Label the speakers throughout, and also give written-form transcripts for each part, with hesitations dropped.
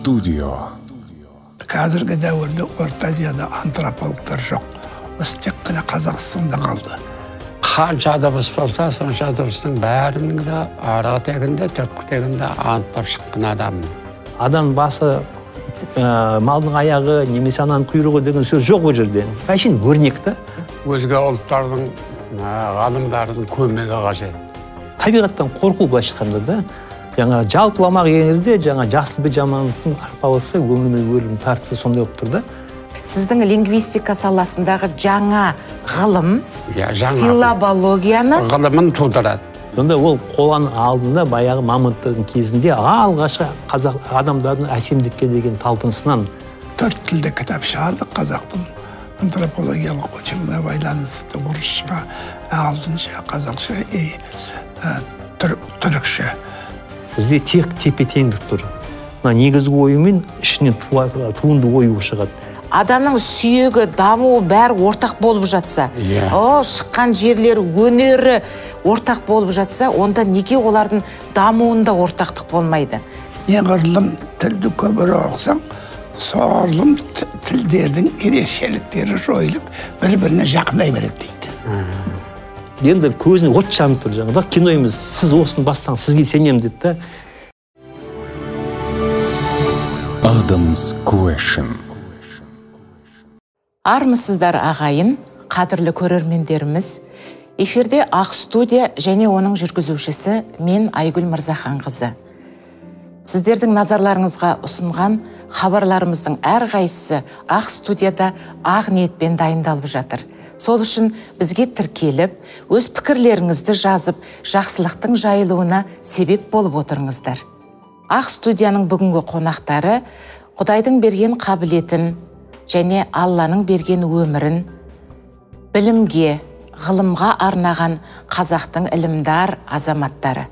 Speaker 1: Studio.
Speaker 2: Қазіргі дәуірде Орта Азияда антропологтар жоқ. Осы тек қана Қазақстанда қалды.
Speaker 3: Қанша дыбыс болса, сонша дыбыстың бәрінің де арғы тегінде, түпкі тегінде анықтап шыққан адаммын.
Speaker 4: Адам басы, малдың аяғы, немесе ананың құйрығы деген сөз жоқ ол жерде. Әшейін өрнек та.
Speaker 3: Өзге ұлттардың, ғалымдардың көмегі қажет.
Speaker 4: Табиғаттан қорқу былайша айтқанда да, жаңа жалпыламақ егеніңізде жаңа жақсы бір жамандықтың арпалысы, өмір мен өлім тартысы сондай болып тұр да.
Speaker 5: Сіздің лингвистика саласындағы жаңа ғылым,
Speaker 3: жаңа
Speaker 5: силабологияны
Speaker 3: ғылымын тудырады.
Speaker 4: Сонда ол қоланың алдында баяғы мамонттардың кезінде алғашқы қазақ адамдардың әсемдікке деген талпынысынан.
Speaker 2: 4 тілде кітап шығардық қазақтың антропологиялық очеркіне байланысты, орысша, ағылшынша, қазақша, түрікше.
Speaker 4: Бізде тек тепе-теңдік тұр. Мына негізгі ойымен ішінен туынды ою шығады.
Speaker 5: Адамның сүйегі, дамуы бәрі ортақ болып жатса, шыққан жерлері, өнері ортақ болып жатса, онда неге олардың дамуында ортақтық болмайды?
Speaker 2: Неғұрлым тілді көбірек оқысаң, соғұрлым тілдердің ерекшеліктері жойылып, бір-біріне жақындай береді дейді.
Speaker 4: Енді көзіне от жанып тұр жаңа, бірақ кино емес, сіз осыны бастаңыз, сізге сенемін деді да.
Speaker 1: Adam's Question.
Speaker 5: Армысыздар ағайын, қадірлі көрермендеріміз. Эфирде Ақ студия және оның жүргізушісі мен Айгүл Мырзаханқызы. Сіздердің назарларыңызға ұсынған хабарларымыздың әрқайсысы Ақ студияда ақ ниетпен дайындалып жатыр. Сол үшін бізге тіркеліп, өз пікірлеріңізді жазып, жақсылықтың жайылуына себеп болып отырыңыздар. Ақ студияның бүгінгі қонақтары Құдайдың берген қабілетін және Алланың берген өмірін білімге, ғылымға арнаған қазақтың ілімдар азаматтары.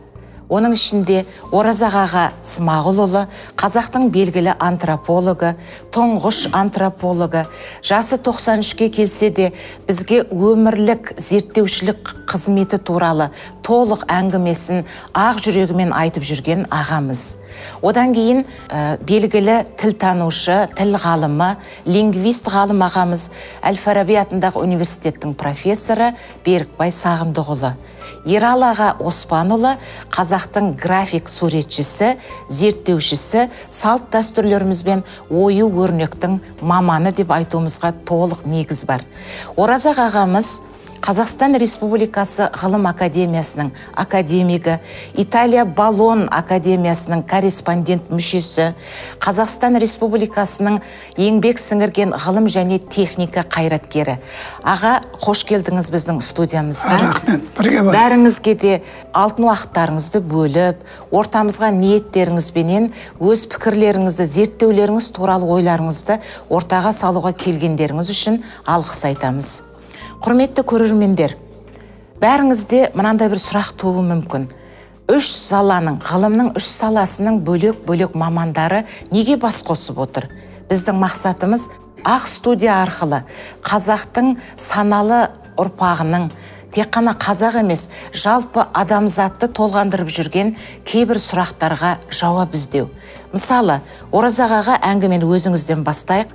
Speaker 5: Оның ішінде Оразақ аға Смағұлұлы, қазақтың белгілі антропологы, тұңғыш антропологы, жасы 93-ке келсе де бізге өмірлік зерттеушілік қызметі туралы толық әңгімесін ақ жүрегімен айтып жүрген ағамыз. Одан кейін белгілі тілтанушы, тіл ғалымы, лингвист ғалым ағамыз, Әл-Фараби атындағы университеттің профессоры Берікбай Сағындықұлы. Ералы аға Оспанұлы, қазақтың график суретшісі, зерттеушісі, салт дәстүрлерімізбен ою өрнектің маманы деп айтуымызға толық негіз бар. Оразақ ағамыз Қазақстан Республикасы Ғылым Академиясының академигі, Италия Болон Академиясының корреспондент мүшесі, Қазақстан Республикасының еңбек сіңірген ғылым және техника қайраткері. Аға, қош келдіңіз біздің студиямызға.
Speaker 2: Рахмет, бірге болайық.
Speaker 5: Бәріңізге де алтын уақыттарыңызды бөліп, ортамызға ниеттеріңізбенен өз пікірлеріңізді, зерттеулеріңіз туралы ойларыңызды ортаға салуға келгендеріңіз үшін алғыс айтамыз. Құрметті көрермендер, бәріңізде мынандай бір сұрақ тууы мүмкін. Үш саланың, ғылымның үш саласының бөлек-бөлек мамандары неге бас қосып отыр? Біздің мақсатымыз Ақ студия арқылы қазақтың саналы ұрпағының, тек қана қазақ емес, жалпы адамзатты толғандырып жүрген кейбір сұрақтарға жауап іздеу. Мысалы, Оразақ аға, әңгімені өзіңізден бастайық.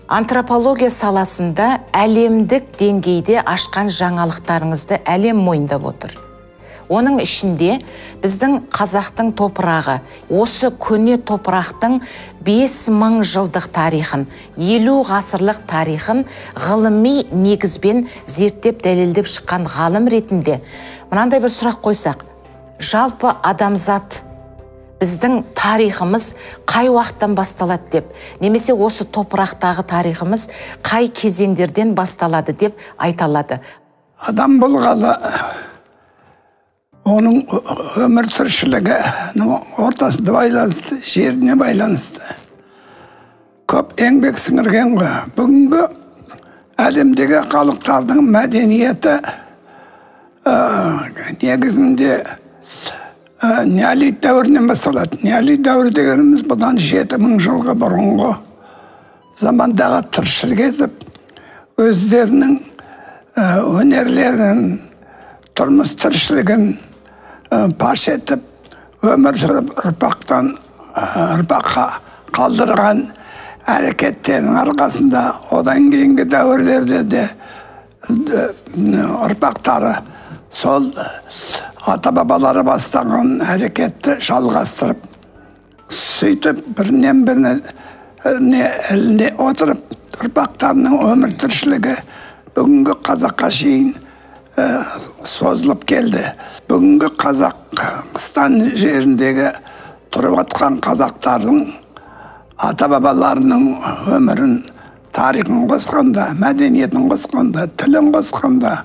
Speaker 5: Антропология саласында әлемдік деңгейде ашқан жаңалықтарыңызды әлем мойындап отыр. Оның ішінде біздің қазақтың топырағы, осы көне топырақтың 5000 жылдық тарихын, 50 ғасырлық тарихын ғылыми негізбен зерттеп дәлелдеп шыққан ғалым ретінде мынандай бір сұрақ қойсақ, жалпы адамзат біздің тарихымыз қай уақыттан басталады деп, немесе осы топырақтағы тарихымыз қай кезеңдерден басталады деп айта алады?
Speaker 2: Адам болғалы оның өмір тіршілігінің ортасында байланысты, жеріне байланысты. Көп еңбек сіңірген ғой. Бүгінгі әлемдегі халықтардың мәдениеті негізінде неолит дәуірінен басталады. Неолит дәуірі дегеніміз бұдан 7000 жылғы бұрынғы замандағы тіршілік етіп, өздерінің өнерлерін, тұрмыс тіршілігін паш етіп, өмір сүріп ұрпақтан ұрпаққа қалдырған әрекеттерінің арқасында одан кейінгі дәуірлерде де ұрпақтары сол ата-бабалары бастаған әрекетті жалғастырып, сөйтіп бірінен біріне іліне отырып, ұрпақтарының өмір тіршілігі бүгінгі қазаққа шейін созылып келді. Бүгінгі Қазақстан жеріндегі тұрып жатқан қазақтардың ата-бабаларының өмірін, тарихын қосқанда, мәдениетін қосқанда, тілін қосқанда,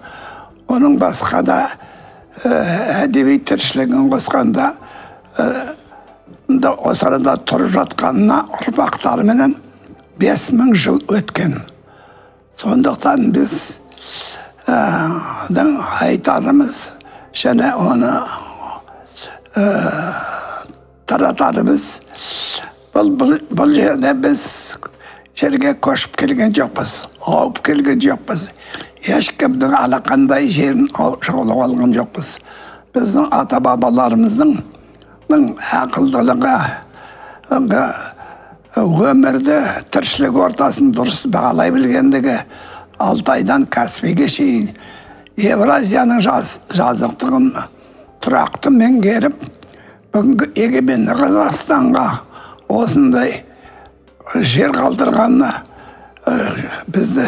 Speaker 2: оның басқа да әдеби тіршілігін қосқанда, осы арада тұрып жатқанына ұрпақтарыменен 5000 жыл өткен. Сондықтан біз айтарымыз және оны таратарымыз, бұл жерде біз жерге көшіп келген жоқпыз, ауып келген жоқпыз, ешкімнің алақандай жерін жаулап алған жоқпыз. Біздің ата-бабаларымыздың ақылдылығы, өмірді, тіршілік ортасын дұрыс бағалай білгендігі, Алтайдан Каспийге шейін Евразияның жазықтығын тұрақты меңгеріп, бүгінгі егеменді Қазақстанға осындай жер қалдырғанына бізді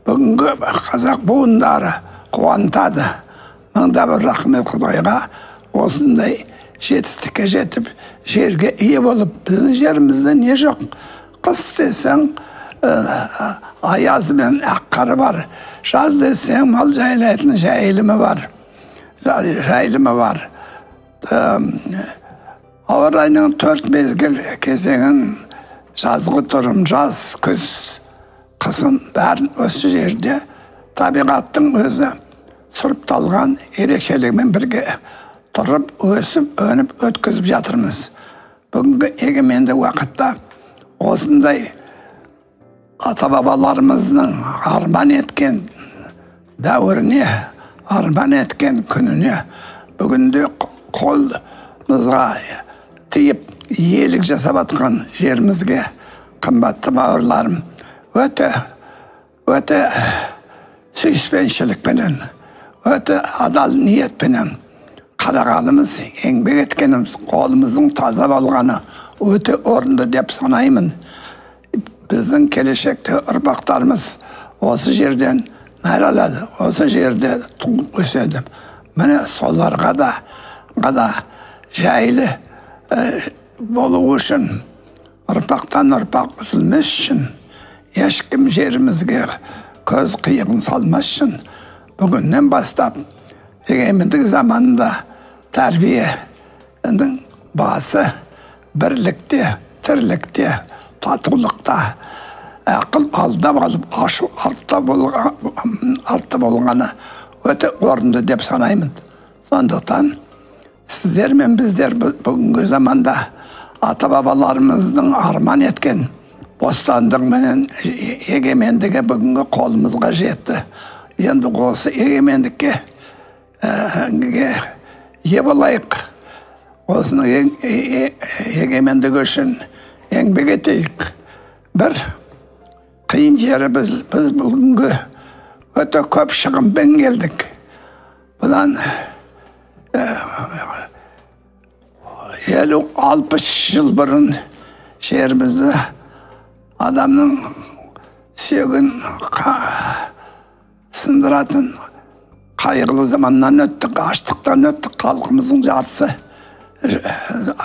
Speaker 2: бүгінгі қазақ буындары қуантады. Мыңда бір рахмет Құдайға, осындай жетістікке жетіп, жерге ие болып, біздің жерімізде не жоқ? Қыс десең, аязы мен ақ қары бар, жаз десең, мал жайлайтын жайылымы бар. Ауа райының 4 мезгіл кезеңін, жазғы тұрым, жаз, күз, қысын бәрін осы жерде табиғаттың өзі сұрыпталған ерекшелігімен бірге тұрып, өсіп, өніп, өткізіп жатырмыз. Бүгінгі егеменді уақытта осындай ата-бабаларымыздың арман еткен дәуіріне, арман еткен күніне бүгінде қолымызға тиіп, иелік жасап атқан жерімізге, қымбатты бауырларым, өте өте сүйіспеншілікпенен, өте адал ниетпенен қарағанымыз, еңбек еткеніміз, қолымыздың таза болғаны өте орынды деп санаймын. Біздің келешекте ұрпақтарымыз осы жерден нәр алады, осы жерде туып өседі. Міне соларға да жайлы болу үшін, ұрпақтан ұрпақ үзілмес үшін, ешкім жерімізге көз қиығын салмас үшін, бүгіннен бастап егемендік заманында тәрбиенің басы бірлікте, тірлікте, татулықта, ақыл алдап алып, ашу артта болғаны өте орынды деп санаймын. Сондықтан сіздер мен біздер бүгінгі заманда ата-бабаларымыздың арман еткен бостандығы менен егемендігі бүгінгі қолымызға жетті. Енді осы егемендікке ие болайық. Осының егемендігі үшін еңбек етейік. Бір қиын жері біз бүгінгі өте көп шығынмен келдік. Бұдан 50-60 жыл бұрын жерімізді адамның сүйегін сындыратын қайғылы заманнан өттік, аштықтан өттік, халқымыздың жартысы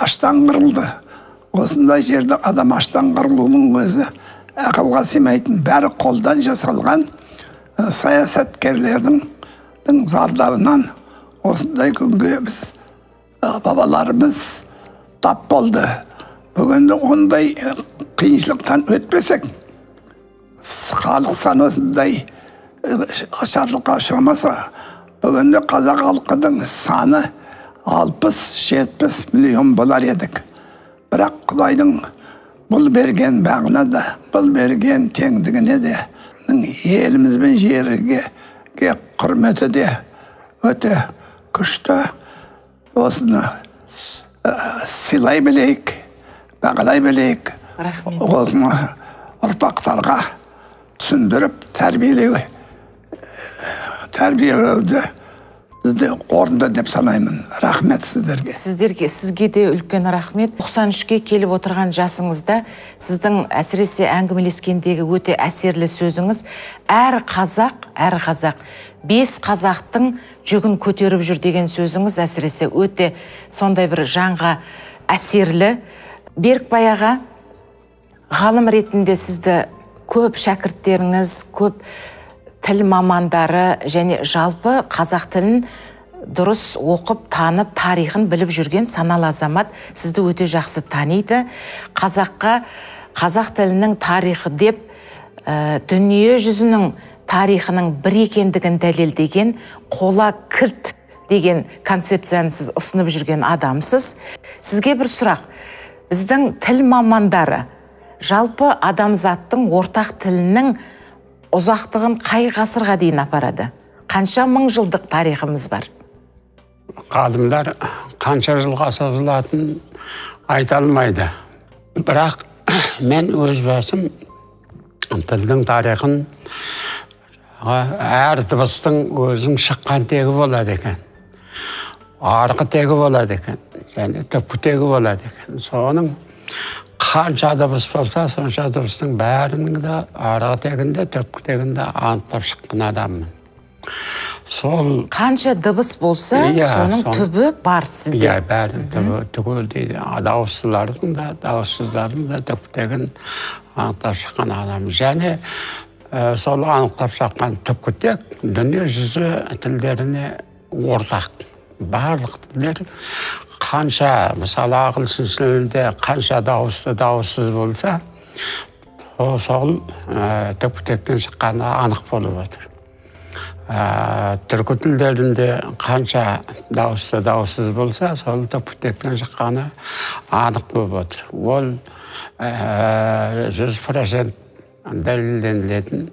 Speaker 2: аштан қырылды. Осындай жерде адам аштан қырылуының өзі ақылға сыймайтын, бәрі қолдан жасалған саясаткерлердің зардабынан осындай күнге біз бабаларымыз тап болды. Бүгінде ондай қиыншылықтан өтпесек, халық саны осындай ашарлыққа ұшырамаса, бүгінде қазақ халқының саны 60-70 миллион болар едік. Бірақ Құдайдың бұл берген бағына да, бұл берген теңдігіне де, еліміз бен жерге құрметі де өте күшті. Осыны сыйлай білейік, бағалай білейік.
Speaker 5: Рахмет.
Speaker 2: Осыны ұрпақтарға түсіндіріп, тәрбиелеуді орынды деп санаймын. Рахмет сіздерге.
Speaker 5: Сізге де үлкен рахмет. 93-ке келіп отырған жасыңызда сіздің әсіресе әңгімелескендегі өте әсерлі сөзіңіз, әр қазақ, 5 қазақтың жүгін көтеріп жүр деген сөзіңіз әсіресе өте сондай бір жанға әсерлі. Берікбай аға, ғалым ретінде сізді көп шәкірттеріңіз, көп тіл мамандары және жалпы қазақ тілін дұрыс оқып, танып, тарихын біліп жүрген саналы азамат сізді өте жақсы таниды. Қазаққа қазақ тілінің тарихы деп дүние жүзінің тарихының бір екендігін дәлелдеген қола кілт деген концепцияны сіз ұсынып жүрген адамсыз. Сізге бір сұрақ. Біздің тіл мамандары жалпы адамзаттың ортақ тілінің ұзақтығын қай ғасырға дейін апарады? Қанша мың жылдық тарихымыз бар?
Speaker 3: Ғалымдар қанша жылға созылатынын айта алмайды. Бірақ мен өз басым тілдің тарихын әр дыбыстың өзінің шыққан тегі болады екен, арғы тегі болады екен, және түпкі тегі болады екен. Соның қанша дыбыс болса, сонша дыбыстың бәрінің де арғы тегінде, түпкі тегінде анықтап шыққан адаммын. Сол
Speaker 5: қанша дыбыс болса, соның түбі бар сізде.
Speaker 3: Иә, бәрінің түбі түгел дейді. Дауыссыздардың да, дауыссыздардың да түпкі тегін анықтап шыққан адам. Және сол анықтап шыққан түпкі тек дүние жүзі тілдеріне ортақ. Барлық тілдер қанша, мысалы, ағылшын тілінде қанша дауысты дауыссыз болса, сол түпкі тектен шыққаны анық болып отыр. Түркі тілдерінде қанша дауысты дауыссыз болса, сол түпкі тектен шыққаны анық болып отыр. Ол 100% дәлелденілетін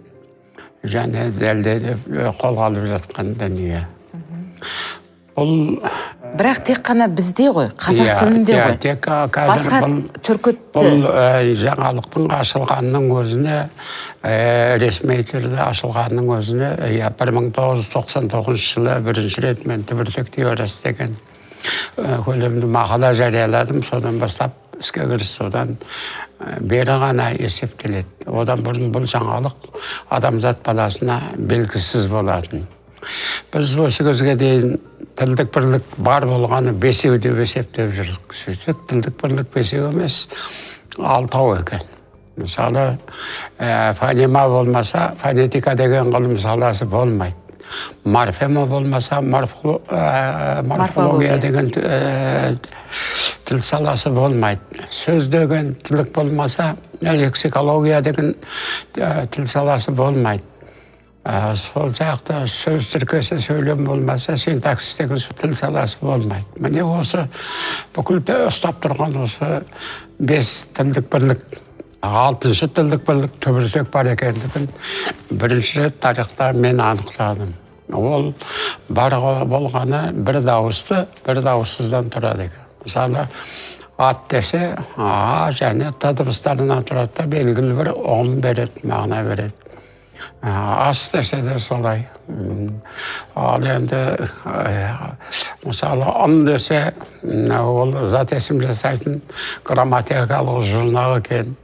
Speaker 3: және дәлелденіп қолға алып жатқан дүние. Бұл
Speaker 5: бірақ тек қана бізде ғой, қазақ тілінде ғой.
Speaker 3: Тек қазір
Speaker 5: басқа түркі
Speaker 3: бұл жаңалықтың ашылғанының өзіне, ресми түрде ашылғанның өзіне, 1999 жылы бірінші рет мен түбіртек теориясы деген көлемді мақала жарияладым. Содан бастап іске кірісті, содан бері ғана есептеледі. Одан бұрын бұл жаңалық адамзат баласына белгісіз болатын. Біз осы кезге дейін тілдік бірлік бар болғаны бесеу деп есептеп жүрдік. Сөйтсек, тілдік бірлік бесеу емес, алтау екен. Мысалы, фонема болмаса, фонетика деген ғылым саласы болмайды. Морфема болмаса, морфология деген тіл саласы болмайды. Сөз деген тілдік болмаса, лексикология деген тіл саласы болмайды. Сол жақта сөз тіркесі сөйлем болмаса, синтаксис деген тіл саласы болмайды. Міне осы бүкіл ұстап тұрған осы 5 тілдік бірлік, 6-шы тілдік бірлік түбіртек бар екендігін бірінші рет тарихта мен анықтадым. Ол бар болғаны бір дауысты, бір дауыссыздан тұрады екен. Мысалы, ат десе, а және т дыбыстарынан тұрады да белгілі бір ұғым береді, мағына береді. Ас десе де солай. Ал енді, мысалы, ын десе, ол зат есім жасайтын грамматикалық жұрнақ екен,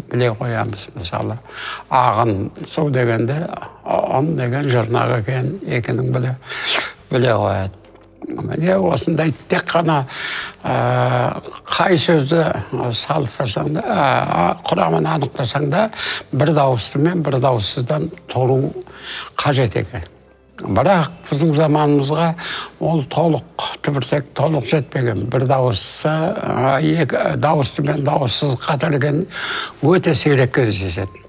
Speaker 3: біле қоямыз. Мысалы, ағын су дегенде, ын деген жұрнақ екен, екінің біле қояды. Міне осындай тек қана қай сөзді салыстырсаң да, құрамын анықтасаң да, бір дауысты мен бір дауыссыздан тұру қажет екен. Бірақ біздің заманымызға ол толық түбіртек толық жетпеген. Бір дауысты, екі дауысты мен дауыссыз қатар екен өте сирек кездеседі.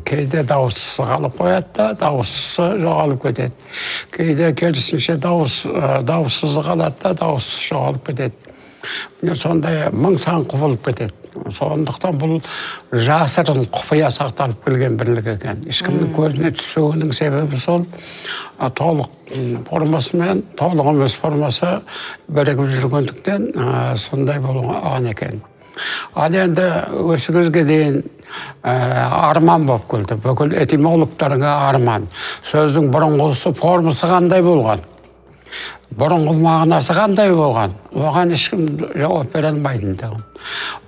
Speaker 3: Кейде дауыссыз қалып қояды да, дауыссызы жоғалып кетеді. Кейде керісінше дауыссызы қалады да, дауыссыз жоғалып кетеді. Міне сондай мың сан құбылып кетеді. Сондықтан бұл жасырын құпия сақталып келген бірлік екен. Ешкімнің көзіне түспеуінің себебі сол толық формасы мен толық емес формасы бірігіп жүргендіктен сондай болған екен. Ал енді осы кезге дейін арман болып келді. Бүкіл этимологтарға арман. Сөздің бұрынғысы формасы қандай болған? Бұрынғы мағынасы қандай болған? Оған ешкім жауап бере алмайтын.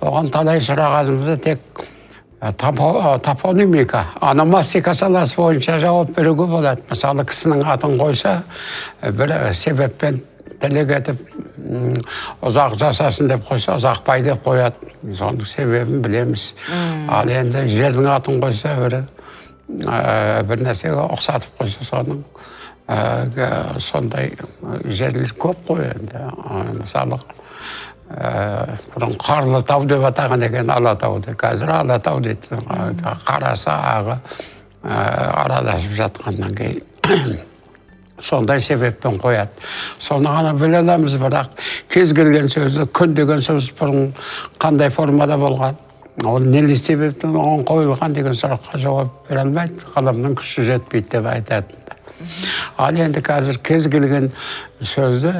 Speaker 3: Оған талай сұрағанымызда тек топонимика, ономастика саласы бойынша жауап беруге болады. Мысалы, кісінің атын қойса, бір себеппен тілек етіп, ұзақ жасасын деп қойса, Ұзақбай деп қояды. Соның себебін білеміз. Ал енді жердің атын қойса, бір нәрсеге ұқсатып қойса, соның сондай жерлер көп қой енді. Мысалы, бұрын Қарлы тау деп атаған екен Алатауды, қазір Алатау дейді. Қарасы ағы араласып жатқаннан кейін сондай себеппен қояды. Соны ғана біле аламыз, бірақ кез келген сөзді, күн деген сөз бұрын қандай формада болған, ол нелі себептен оған қойылған деген сұраққа жауап бере алмайды, ғылымның күші жетпейді деп айтады. Ал енді қазір кез келген сөзді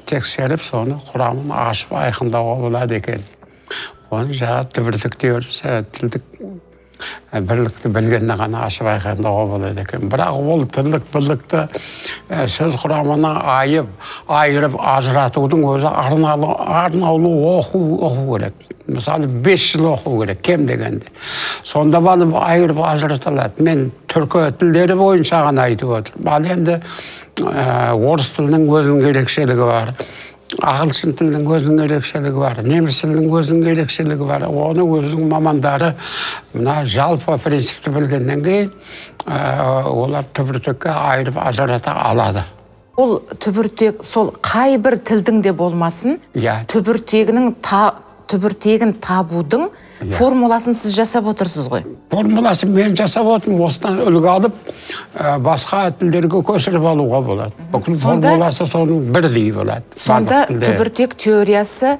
Speaker 3: тексеріп, соны құрамын ашып айқындауға болады екен. Оны жаңа түбіртек теориясы, тілдік бірлікті білгенде ғана ашып айқындауға болады екен. Бірақ ол тілдік бірлікті сөз құрамына айырып ажыратудың өзі арнаулы оқу керек. Мысалы, 5 жыл оқу керек, кем дегенде. Сонда барып айырып ажырата алады. Мен түркі тілдері бойынша ғана айтып отырмын. Ал енді орыс тілінің өзінің ерекшелігі бар, ағылшын тілінің өзінің ерекшелігі бар, неміс тілінің өзінің ерекшелігі бар. Оны өзінің мамандары мына жалпы принципті білгеннен кейін олар түбіртекке айырып ажырата алады.
Speaker 5: Ол түбіртек сол қай бір тілдің де болмасын, түбіртегін табудың формуласын сіз жасап отырсыз ғой?
Speaker 3: Формуласын мен жасап отырмын. Осыдан үлгі алып, басқа тілдерге көшіріп алуға болады. Бүкіл формуласы соның бірдей болады.
Speaker 5: Сонда түбіртек теориясы,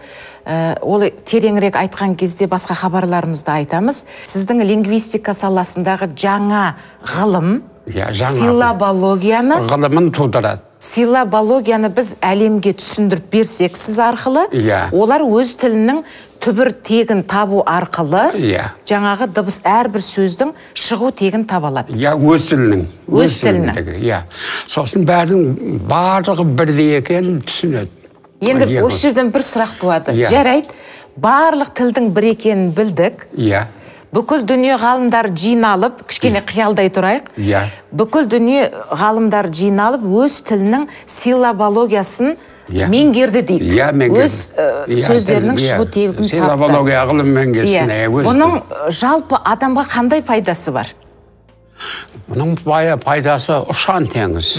Speaker 5: ол тереңірек айтқан кезде басқа хабарларымызда айтамыз. Сіздің лингвистика саласындағы жаңа ғылым, силлабологияны
Speaker 3: ғылымын тудырады.
Speaker 5: Силлабологияны біз әлемге түсіндіріп берсек сіз арқылы, олар өз тілінің түбір тегін табу арқылы жаңағы дыбыс әрбір сөздің шығу тегін таба алады.
Speaker 3: Иә, өз тілінің.
Speaker 5: Өз тілінің.
Speaker 3: Иә. Сосын бәрінің барлығы бірдей екенін түсінеді.
Speaker 5: Енді осы жерден бір сұрақ туады. Жарайды, барлық тілдің бір екенін білдік.
Speaker 3: Иә.
Speaker 5: Бүкіл дүние ғалымдары жиналып, кішкене қиялдай тұрайық. Бүкіл дүние ғалымдары жиналып, өз тілінің силлабологиясын меңгерді дейік. Өз сөздерінің шығу тегін тапты.
Speaker 3: Силлабология ғылым меңгерсін.
Speaker 5: Бұның жалпы адамға қандай пайдасы бар?
Speaker 3: Бұның пайдасы ұшан теңіз.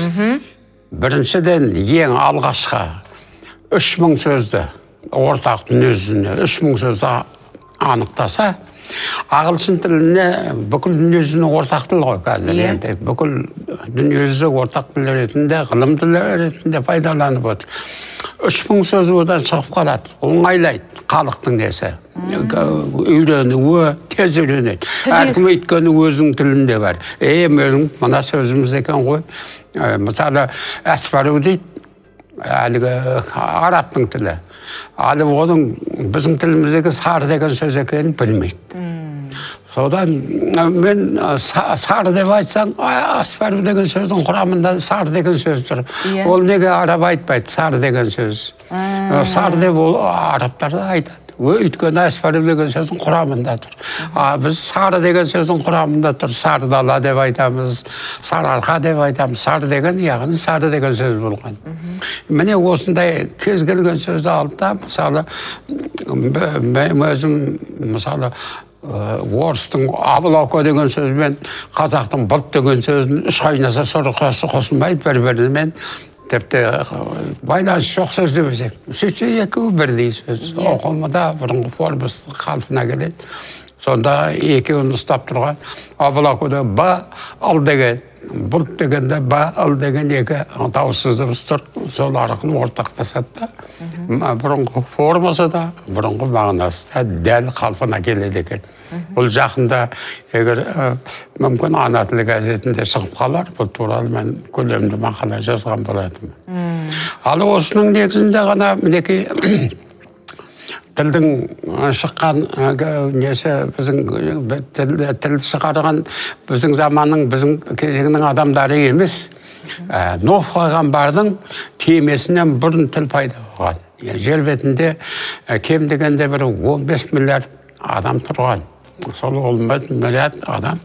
Speaker 3: Біріншіден, ең алғашқы 3000 сөзді, ортақ дүниежүзіне 3000 сөзді анықтаса, ағылшын тіліне бүкіл дүниежүзінің ортақ тіл ғой қазір енді. Бүкіл дүниежүзі ортақ тіл ретінде, ғылым тілі ретінде пайдаланып отыр. 3000 сөз одан шығып қалады, оңайлайды халықтың несі. Үйренуі тез үйренеді. Әркім өйткені өзінің тілінде бар. Менің мына сөзіміз екен ғой. Мысалы, әсфару дейді, әлгі арабтың тілі. Ал оның біздің тіліміздегі сары деген сөз екенін білмейді. Содан мен сары деп айтсаң, асфару деген сөздің құрамында сары деген сөз тұр. Ол неге араб айтпайды сары деген сөз? Сары деп ол арабтар да айтады. Өйткені асфару деген сөздің құрамында тұр. Біз сары деген сөздің құрамында тұр. Сары дала деп айтамыз, Сарыарқа деп айтамыз. Сары деген, яғни сары деген сөз болған. Міне осындай кез келген сөзді алып та, мысалы, өзім, мысалы, орыстың облако деген сөзбен қазақтың бұлт деген сөзін үш қайнаса сорақасы қосылмайды бір-бірімен. Тіпті байланыс жоқ сөз деп есеп. Сөйтсе екеуі бірдей сөз. Оқылма да бұрынғы формасы қалпына келеді. Сонда екеуін ұстап тұрған облакода ба ал деген, бұлт дегенде ба ал деген екі дауыссыз дыбыс тұр. Сол арқылы ортақтасады да. Бұрынғы формасы да, бұрынғы мағынасы да дәл қалпына келеді екен. Бұл жақында егер мүмкін Ана тілі газетінде шығып қалар, бұл туралы мен көлемді мақала жазған болатынмын. Ал осының негізінде ғана мінекей Тілдің шыққан несі, біздің тіл шығарған біздің заманның, біздің кезеңнің адамдары емес. Нұх пайғамбардың кемесінен бұрын тіл пайда болған. Жер бетінде кем дегенде бір 15 миллиард адам тұрған. Сол 15 миллиард адам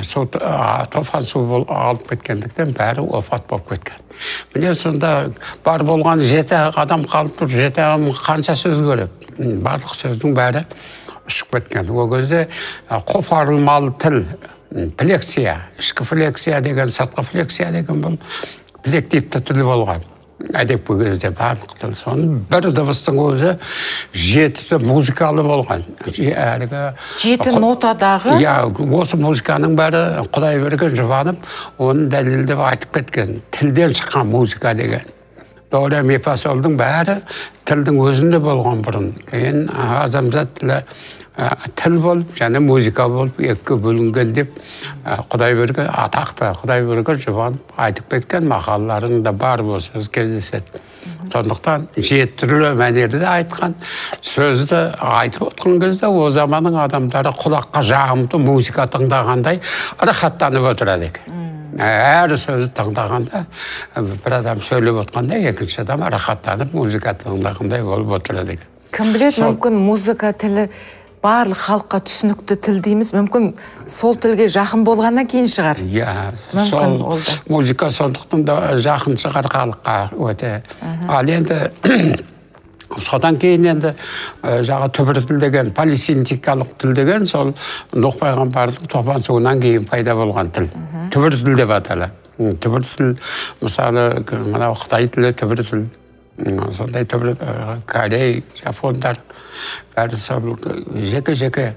Speaker 3: сол тофан су алып кеткендіктен бәрі опат болып кеткен. Міне сонда бар болған 7 адам қалып тұр, 7 адам қанша сөз керек? Барлық сөздің бәрі ұшып кеткен. Ол кезде қопарылмалы тіл, флексия, ішкі флексия деген, сыртқы флексия деген бұл флективті тіл болған. Әдепкі кезде барлық тіл. Соның бір дыбыстың өзі 7 музыкалы болған. Әлгі
Speaker 5: 7 нотадағы?
Speaker 3: Иә, осы музыканың бәрі Құдай берген жұбанып, оны дәлелдеп айтып кеткен. Тілден шыққан музыка деген. До, ре, ми, фа, солдың бәрі тілдің өзінде болған бұрын. Кейін адамзат тілі тіл болып және музыка болып екіге бөлінген деп Құдай берген атақты, Құдай берген жұбанып айтып кеткен мақалаларында бар болса кездеседі. Сондықтан 7 түрлі мәнерде айтқан сөзді айтып отқан кезде о заманның адамдары құлаққа жағымды музыка тыңдағандай рахаттанып отырады екен. Әр сөзді тыңдағанда бір адам сөйлеп отқанда екінші адам рахаттанып музыка тыңдағандай болып отырады екен.
Speaker 5: Кім біледі, мүмкін музыка тілі барлық халыққа түсінікті тіл дейміз, мүмкін сол тілге жақын болғаннан кейін шығар.
Speaker 3: Иә, сол музыка сондықтан да жақын шығар халыққа өте. Ал енді содан кейін енді жағы түбір тіл деген, полисинтикалық тіл деген сол Нұх пайғамбардың тофан суынан кейін пайда болған тіл. Түбір тіл деп аталады. Түбір тіл, мысалы, мынау қытай тілі түбір тіл. Сондай түбір корей, жапондар бәрі сол жеке-жеке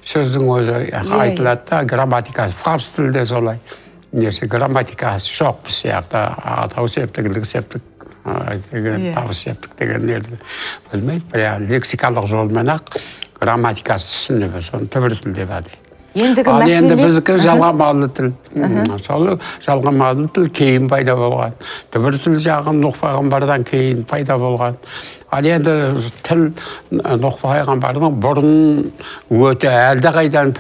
Speaker 3: сөздің өзі айтылады да, грамматикасы. Фарс тілі де солай. Несі грамматикасы жоқ біз сияқты атау септік, септік деген, табыс септік дегендерді білмейді. Бірақ лексикалық жолмен ақ грамматикасы түсініледі. Соны түбір тіл деп атайды.
Speaker 5: Ендігі
Speaker 3: Ал енді
Speaker 5: мәселе
Speaker 3: біздікі жалғамалы тіл. Сол жалғамалы тіл кейін пайда болған. Түбір тіл жағы Нұх пайғамбардан кейін пайда болған. Ал енді тіл Нұх пайғамбардың бұрын өте әлдеқайдан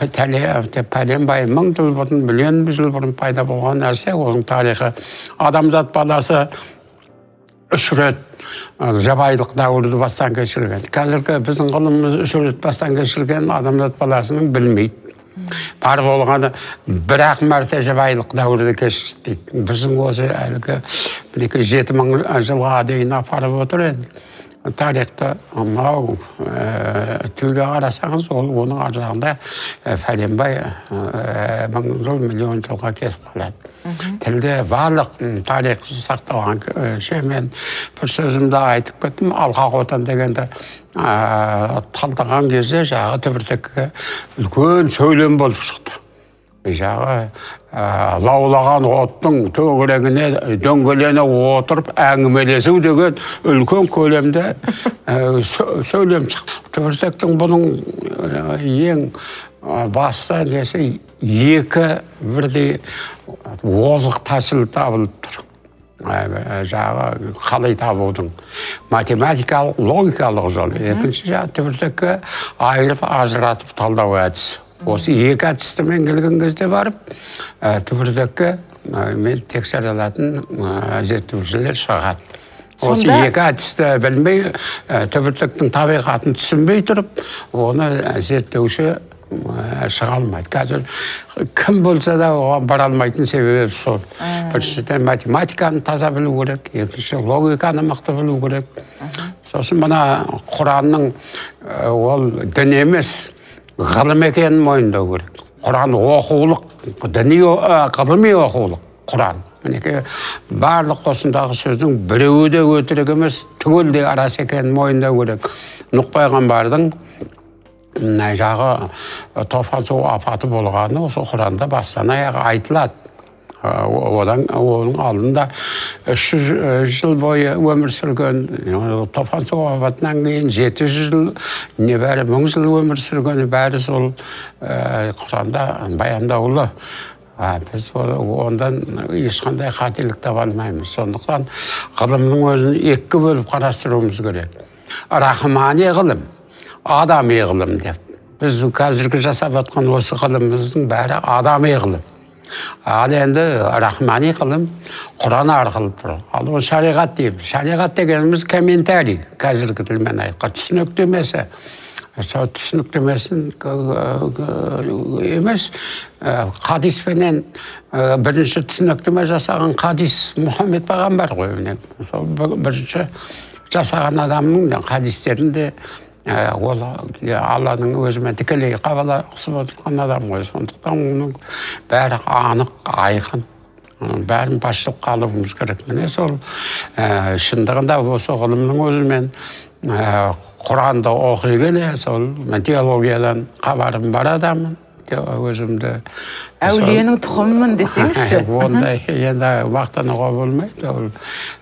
Speaker 3: пәленбай мың жыл бұрын, миллион жыл бұрын пайда болған нәрсе, оның тарихы. Адамзат баласы 3 рет жабайылық дәуірді бастан кешірген. Қазіргі біздің ғылымымыз 3 рет бастан кешірген адамзат баласының білмейді. Бар болғаны бір-ақ мәрте жабайылық дәуірді кешті дейді. Біздің осы әлгі мінекей 7000 жылға дейін апарып отыр енді. Тарихты мынау тілге қарасаңыз, ол оның ар жағында пәленбай мың жыл, миллион жылға кетіп қалады. Тілде барлық тарих сақталған. Мен бір сөзімді айтып кеттім, алқа отан дегенді талдаған кезде жағы түбіртекке үлкен сөйлем болып шықты. Жағы лаулаған оттың төңірегіне дөңгелене отырып әңгімелесу деген үлкен көлемде сөйлем шықты. Түбіртектің бұның ең басты несі 2 бірдей озық тәсіл табылып тұр. Жағы қалай табудың математикалық, логикалық жол. Екінші жағы түбіртекке айырып ажыратып талдау әдісі. Осы 2 әдістімен келген кезде барып, түбіртекке мен тексере алатын зерттеушілер шығады. Осы 2 әдісті білмей, түбіртектің табиғатын түсінбей тұрып, оны зерттеуші шыға алмайды. Қазір кім болса да оған бара алмайтын себебі сол. Біріншіден математиканы таза білу керек, екінші логиканы мықты білу керек. Сосын мына Құранның ол дін емес, ғылым екенін мойындау керек. Құран оқулық, діни ғылыми оқулық Құран. Мінекей барлық осындағы сөздің біреуі де өтірік емес, түгелдей рас екенін мойындау керек. Нұх пайғамбардың жағы тофан су апаты болғаны осы Құранда бастан аяқ айтылады. Одан оның алдында 300 жыл бойы өмір сүрген, тофан су апатынан кейін 700 жыл, небәрі 1000 жыл өмір сүргені бәрі сол Құранда баяндаулы. Біз ондан ешқандай қателік таба алмаймыз. Сондықтан ғылымның өзін екіге бөліп қарастыруымыз керек. Рахмани ғылым, Адами ғылым деп. Біз қазіргі жасап жатқан осы ғылымымыздың бәрі адами ғылым. Ал енді рахмани ғылым Құран арқылы тұр. Ал ол шариғат дейміз. Шариғат дегеніміз комментарий, қазіргі тілмен айтқан түсініктемесі. Сол түсініктемесін емес, хадиспенен бірінші түсініктеме жасаған хадис Мұхаммед пайғамбар ғой. Сол бірінші жасаған адамның хадистерін де ол Алланың өзімен тікелей хабарласып отырған адам ғой. Сондықтан оның бәрі анық, айқын, бәрін басшылыққа алуымыз керек. Міне сол шындығында осы ғылымның өзімен Құранды оқи келе, сол мен теологиядан хабарым бар адаммын. Өзімді
Speaker 5: әулиенің тұқымымын десеңізші.
Speaker 3: Ондай енді мақтануға болмайды. Ол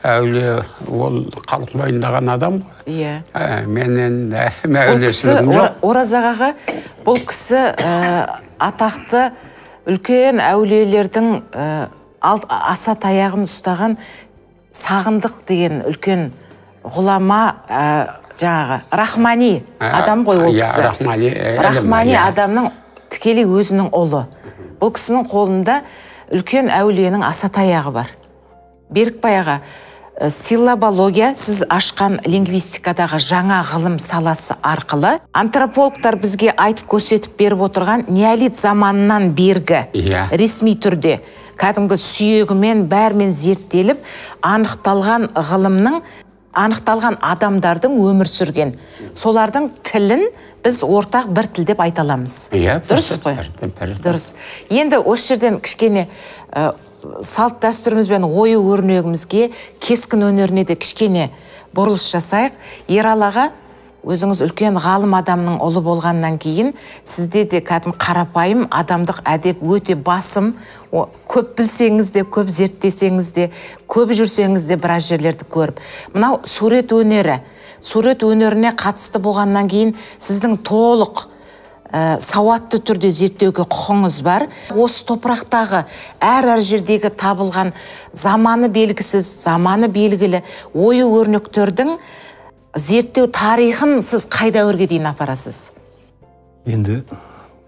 Speaker 3: әулие, ол халық мойындаған адам ғой.
Speaker 5: Иә.
Speaker 3: Менен әулиешілігім жоқ.
Speaker 5: Оразақ аға, бұл кісі атақты үлкен әулиелердің аса таяғын ұстаған Сағындық деген үлкен ғұлама, жаңағы рахмани адам ғой ол кісі. Рахмани адамның тікелей өзінің ұлы. Бұл кісінің қолында үлкен әулиенің аса таяғы бар. Берікбай аға, силлабология сіз ашқан лингвистикадағы жаңа ғылым саласы арқылы антропологтар бізге айтып көрсетіп беріп отырған неолит заманынан бергі ресми түрде кәдімгі сүйегімен бәрімен зерттеліп анықталған ғылымның, анықталған адамдардың өмір сүрген, солардың тілін біз ортақ бір тіл деп айта аламыз. Дұрыс қой? Дұрыс. Енді осы жерден кішкене салт дәстүріміз бен ою өрнегімізге, кескін өнеріне де кішкене бұрылыс жасайық. Ералы аға, өзіңіз үлкен ғалым адамның ұлы болғаннан кейін сізде де кәдімгі қарапайым адамдық әдеп өте басым. Көп білсеңіз де, көп зерттесеңіз де, көп жүрсеңіз де біраз жерлерді көріп. Мынау сурет өнері. Сурет өнеріне қатысты болғаннан кейін сіздің толық сауатты түрде зерттеуге құқығыңыз бар. Осы топырақтағы әр-әр жердегі табылған заманы белгісіз, заманы белгілі ою өрнектердің зерттеу тарихын сіз қай дәуірге дейін апарасыз?
Speaker 4: Енді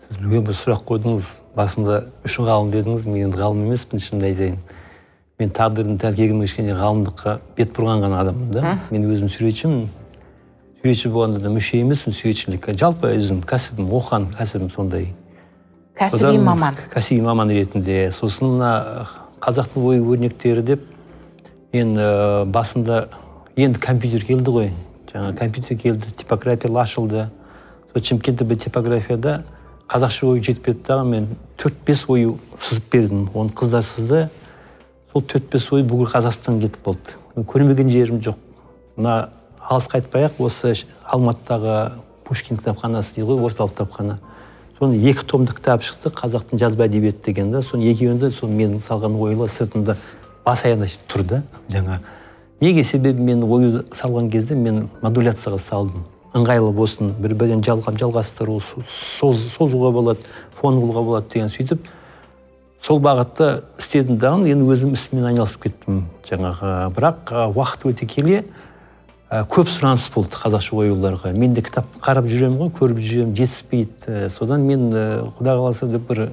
Speaker 4: сіз үлкен бір сұрақ қойдыңыз. Басында үш ғалым дедіңіз. Мен енді ғалым емеспін, шынымды айтайын. Мен тағдырдың тәлкегімен кішкене ғалымдыққа бет бұрған ғана адаммын да. Мен өзім суретшімін. Суретші болғанда да мүше емеспін суретшілікке. Жалпы өзім кәсібім, оқыған кәсібім сондай.
Speaker 5: Кәсіби маман.
Speaker 4: Кәсіби маман ретінде. Сосын мына қазақтың ою өрнектері деп мен басында енді компьютер келді ғой. Жаңа компьютер келді, типография ашылды. Сол Шымкентте бір типографияда қазақша ою жетпеді дағы, мен 4-5 ою сызып бердім. Оны қыздар сызды. Сол 4-5 ою бүкіл Қазақстан кетіп болды. Көрмеген жерім жоқ. Мына алысқа айтпай-ақ, осы Алматыдағы Пушкин кітапханасы дейді ғой, орталық кітапхана. Соны 2 томдық кітап шықты, қазақтың жазба әдебиеті деген да. Соны екеуінде сол менің салған ойлар сыртында бас аяғында тұр да жаңа. Неге? Себебі мен ою салған кезде мен модуляцияға салдым. Ыңғайлы болсын, бір-бірден жалғап жалғастыру, созуға болады, фон қылуға болады деген сөйтіп сол бағытта істедім дағы, енді өзім ісіммен айналысып кеттім жаңағы. Бірақ уақыт өте келе көп сұраныс болды қазақша оюларға. Мен де кітап қарап жүремін ғой, көріп жүремін, жетіспейді. Содан мен Құдай қаласа деп бір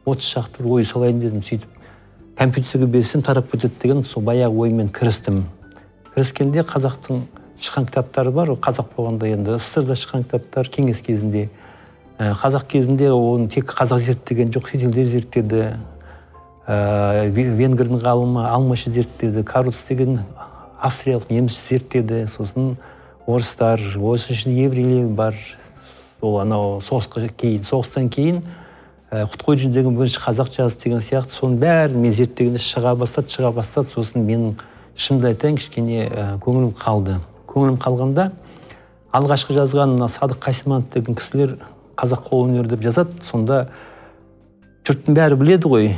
Speaker 4: 30 шақты ою салайын дедім. Сөйтіп компьютерге берсем тарап кетеді деген сол баяғы оймен кірістім. Кіріскенде қазақтың шыққан кітаптары бар, қазақ болғанда енді СССР-да шыққан кітаптар кеңес кезінде. Қазақ кезінде оны тек қазақ зерттеген жоқ, шетелдер зерттеді. Венгрдің ғалымы Алмашы зерттеді, Каруц деген австриялық неміс зерттеді, сосын орыстар, орыс ішінде еврейлер бар. Сол анау соғысқа кейін, соғыстан кейін Құтқожин деген бірінші қазақ жазды деген сияқты, соның бәрін мен зерттегенде шыға бастады, сосын менің шынымды айтайын, кішкене көңілім қалды. Көңілім қалғанда алғашқы жазған мына Садық Қасиманов деген кісілер қазақ қолөнері деп жазады. Сонда жұрттың бәрі біледі ғой,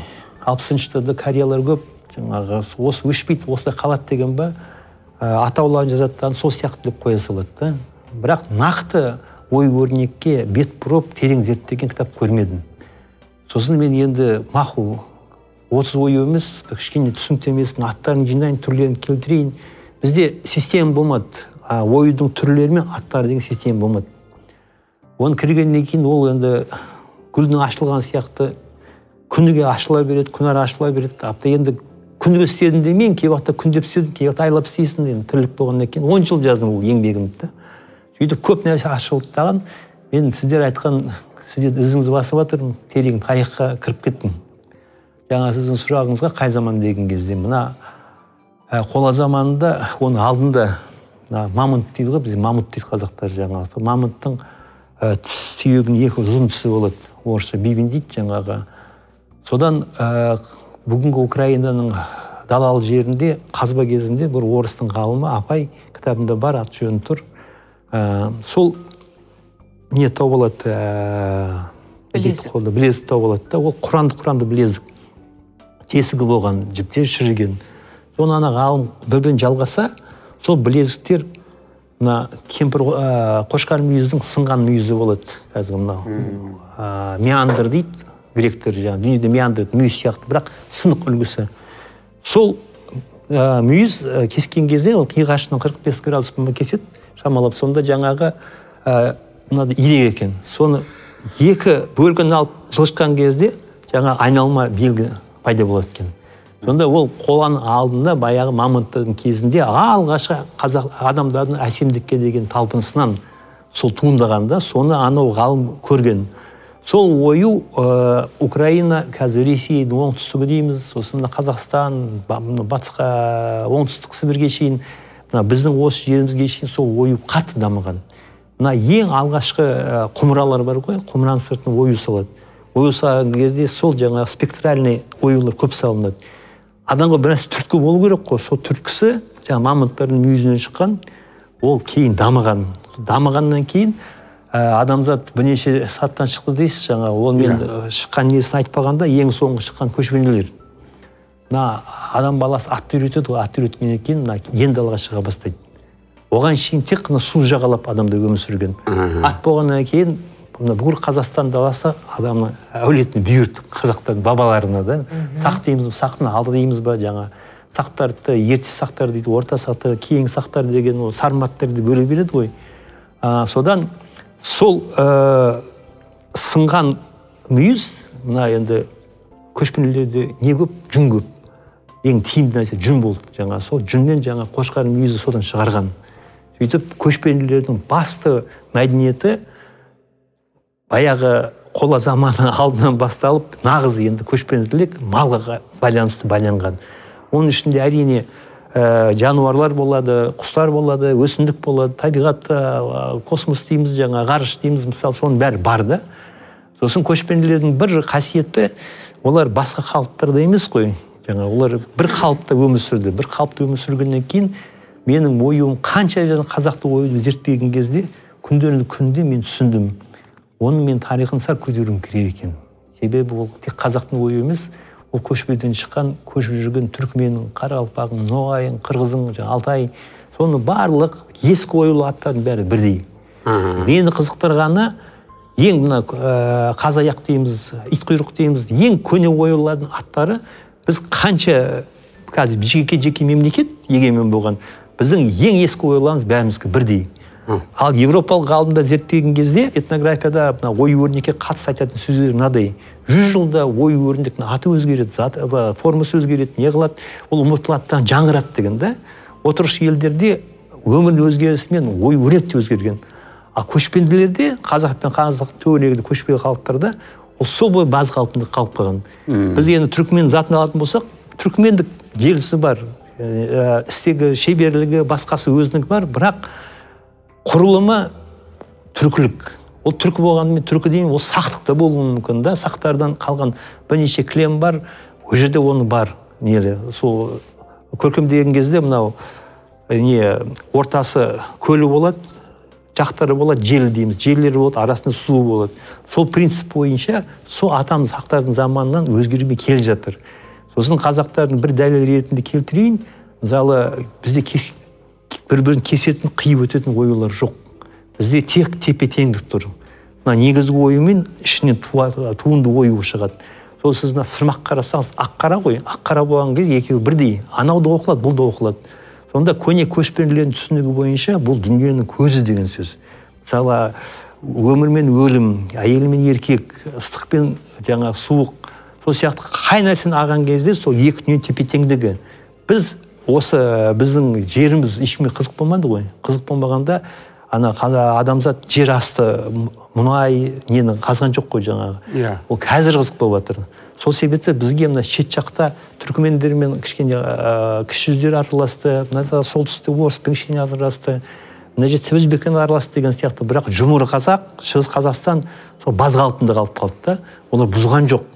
Speaker 4: 60-шы жылдарда кореялар көп, жаңағы осы өшпейді, осылай қалады деген ба, атауларын жазады, сол сияқты деп қоя салады да. Бірақ нақты ой өрнекке бет бұрып терең зерттеген кітап көрмедім. Сосын мен енді мақұл, 30 ою емес, кішкене түсініктемесін, аттарын жинайын, түрлерін келтірейін. Бізде система болмады. Оюдың түрлері мен аттары деген система болмады. Оны кіргеннен кейін ол енді гүлдің ашылған сияқты күніге ашыла береді, күн ара ашыла береді. Апта енді күніге істедім демейін, кей уақытта күндеп істедім, кей уақытта айлап істейсің, енді тірлік болғаннан кейін 10 жыл жаздым ол еңбегімді да. Сөйтіп көп нәрсе ашылды дағы, мен сіздер айтқан, сіздердің ізіңізді басып жатырмын, терең тарихқа кіріп кеттім. Жаңа сіздің сұрағыңызға қай заман деген кезде, мына қола заманында, оның алдында мына мамонт дейді ғой, бізде мамонт дейді қазақтар жаңағы. Сол мамонттың тіс сүйегінің екі ұзын тісі болады, орысша бивень дейді жаңағы. Содан бүгінгі Украинаның далалы жерінде қазба кезінде бір орыстың ғалымы апай, кітабында бар, аты жөні тұр. Сол не тауып алады,
Speaker 5: білезік.
Speaker 4: Білезік тауып алады да, ол құранды білезік. Тесігі болған, жіптер шіріген. Соны ана ғалым бір-бірін жалғаса, сол білезіктер мына кемпір қошқар мүйіздің сынған мүйізі болады. Қазір мынау меандр дейді гректер, жаңағы дүниеде меандр мүйіз сияқты, бірақ сынық үлгісі. Сол мүйіз кескен кезде ол қиғашынан 45 градус кеседі шамалап, сонда жаңағы мынада ирек екен. Соны екі бөлігін алып жылжытқан кезде жаңа айналма белгі пайда болады екен. Сонда ол қоланың алдында баяғы мамонттардың кезінде алғашқы қазақ адамдардың әсемдікке деген талпынысынан сол туындағанда, соны анау ғалым көрген. Сол ою Украина, қазір Ресейдің оңтүстігі дейміз, сосын мына Қазақстан, батысқа, оңтүстік Сібірге шейін, мына біздің осы жерімізге шейін сол ою қатты дамыған. Мына ең алғашқы құмыралар бар ғой, құмыраның сыртына ою салады. Ою салған кезде сол жаңағы спектральный оюлар көп салынады. Адамға бір нәрсе түрткі болу керек қой, сол түрткісі жаңа мамонттардың мүйізінен шыққан, ол кейін дамыған. Дамығаннан кейін адамзат бірнеше саттан шықты дейсіз, жаңа ол мен шыққан несін айтпағанда, ең соңғы шыққан көшпенділер. Мына адам баласы атты үйретеді ғой, атты үйреткеннен кейін мына ен далаға шыға бастайды. Оған шейін тек қана су жағалап адамдар өмір сүрген. Ат болғаннан кейін мына бүкіл Қазақстан даласы адамның әулетіне бұйырды, қазақтардың бабаларына да. Сақ дейміз, сақтың алды дейміз ба, жаңа сақтарды ерте сақтар дейді, орта сақтар, кейінгі сақтар деген ол сарматтар деп бөле береді ғой. Содан сол сынған мүйіз, мына енді көшпенділерде не көп, жүн көп. Ең тиімді нәрсе жүн болды. Жаңа сол жүннен жаңа қошқар мүйізі содан шығарған. Сөйтіп көшпенділердің басты мәдениеті баяғы қола заманы алдынан басталып, нағыз енді көшпенділік малға байланысты байланған. Оның ішінде әрине жануарлар болады, құстар болады, өсімдік болады, табиғат, космос дейміз, жаңа ғарыш дейміз, мысалы, соның бәрі бар да. Сосын көшпенділердің бір қасиеті, олар басқа халықтарда емес қой. Жаңа олар бір қалыпта өмір сүрді. Бір қалыпта өмір сүргеннен кейін менің ойым қанша қазақты оюды зерттеген кезде күнделікті күнде мен түсіндім. Оның мен тарихын сәл көтеруім керек екен. Себебі ол тек қазақтың ойы емес, ол көшпеден шыққан, көшіп жүрген түркменнің, қарақалпағың, ноғайың, қырғызың, жаңа алтай, соның барлық ескі оюлы аттардың бәрі бірдей. Мені қызықтырғаны ең мына қазаяқ дейміз, итқұйрық дейміз, ең көне оюлардың аттары. Біз қанша қазір жеке-жеке мемлекет егемен болған, біздің ең ескі оюларымыз бәрімізге бірдей. Ал европалық ғалымдар зерттеген кезде этнографияда мына ою өрнекке қатысты айтатын сөздер мынадай: 100 жылда ою өрнектің аты өзгереді, заты, формасы өзгереді, не қылады, ол ұмытылады да жаңғырады деген да. Отырықшы елдерде өмір өзгерісімен ою өрнек те өзгерген. Ал көшпенділерде, қазақ пен қазақ төңірегінде көшпелі халықтарда ол сол бойы баз қалпында қалып қалған. Біз енді түркмен затын алатын болсақ, түркмендік желісі бар, істегі шеберлігі, басқасы өзінікі бар, бірақ құрылымы түркілік. Ол түркі болғанымен түркі деймін, ол сақтықта болуы мүмкін да. Сақтардан қалған бірнеше кілем бар, ол жерде оның бар. Нелі, сол көркемдеген кезде мынау не ортасы көлі болады, жақтары болады, желі дейміз, желілері болады, арасында суы болады. Сол принцип бойынша сол атамыз сақтардың заманынан өзгермей келе жатыр. Сосын қазақтардың бір дәлел ретінде келтірейін, мысалы бізде бір-бірін кесетін, қиып өтетін оюлар жоқ. Бізде тек тепе-теңдік тұр. Мына негізгі оюмен ішінен туынды ою шығады. Сол сіз мына сырмақ қарасаңыз, ақ қара ғой, ақ қара болған кезде екеуі бірдей. Анау да оқылады, бұл да оқылады. Сонда көне көшпенділердің түсінігі бойынша бұл дүниенің көзі деген сөз. Мысалы, Өмір мен өлім, әйел мен еркек, ыстық пен жаңа суық, сол сияқты қай нәрсені алған кезде сол екі дүниенің тепе-теңдігі. Біз осы біздің жеріміз ешкімге қызық болмады ғой. Қызық болмағанда ана адамзат жер асты мұнай нені қазған жоқ қой жаңағы.
Speaker 3: Иә.
Speaker 4: Ол қазір қызық болып жатыр. Сол себепті бізге мына шет жақта түркімендермен кішкене кіші жүздер араласты, мына солтүстікте орыспен кішкене араласты, мына жерде өзбекпен араласты деген сияқты. Бірақ жұмыр қазақ, Шығыс Қазақстан сол баз қалпында қалып қалды да, олар бұзған жоқ.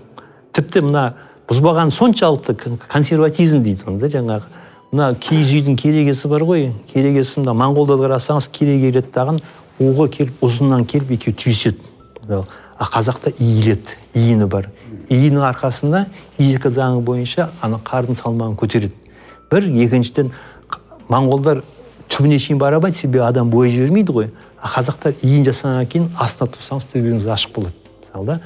Speaker 4: Тіпті мына бұзбаған соншалықты консерватизм дейді оны да жаңағы. Мына киіз үйдің керегесі бар ғой, керегесі мына моңғолдарды қарасаңыз кереге келеді дағы, оғы келіп ұзыннан келіп екеуі түйіседі. А қазақта иіледі, иіні бар. Иінің арқасында физика заңы бойынша ана қардың салмағын көтереді. Бір, екіншіден моңғолдар түбіне шейін бара алмайды, себебі адам бойы жібермейді ғой. А қазақтар иін жасағаннан кейін астына тұрсаңыз төбеңіз ашық болады. Мысалы да,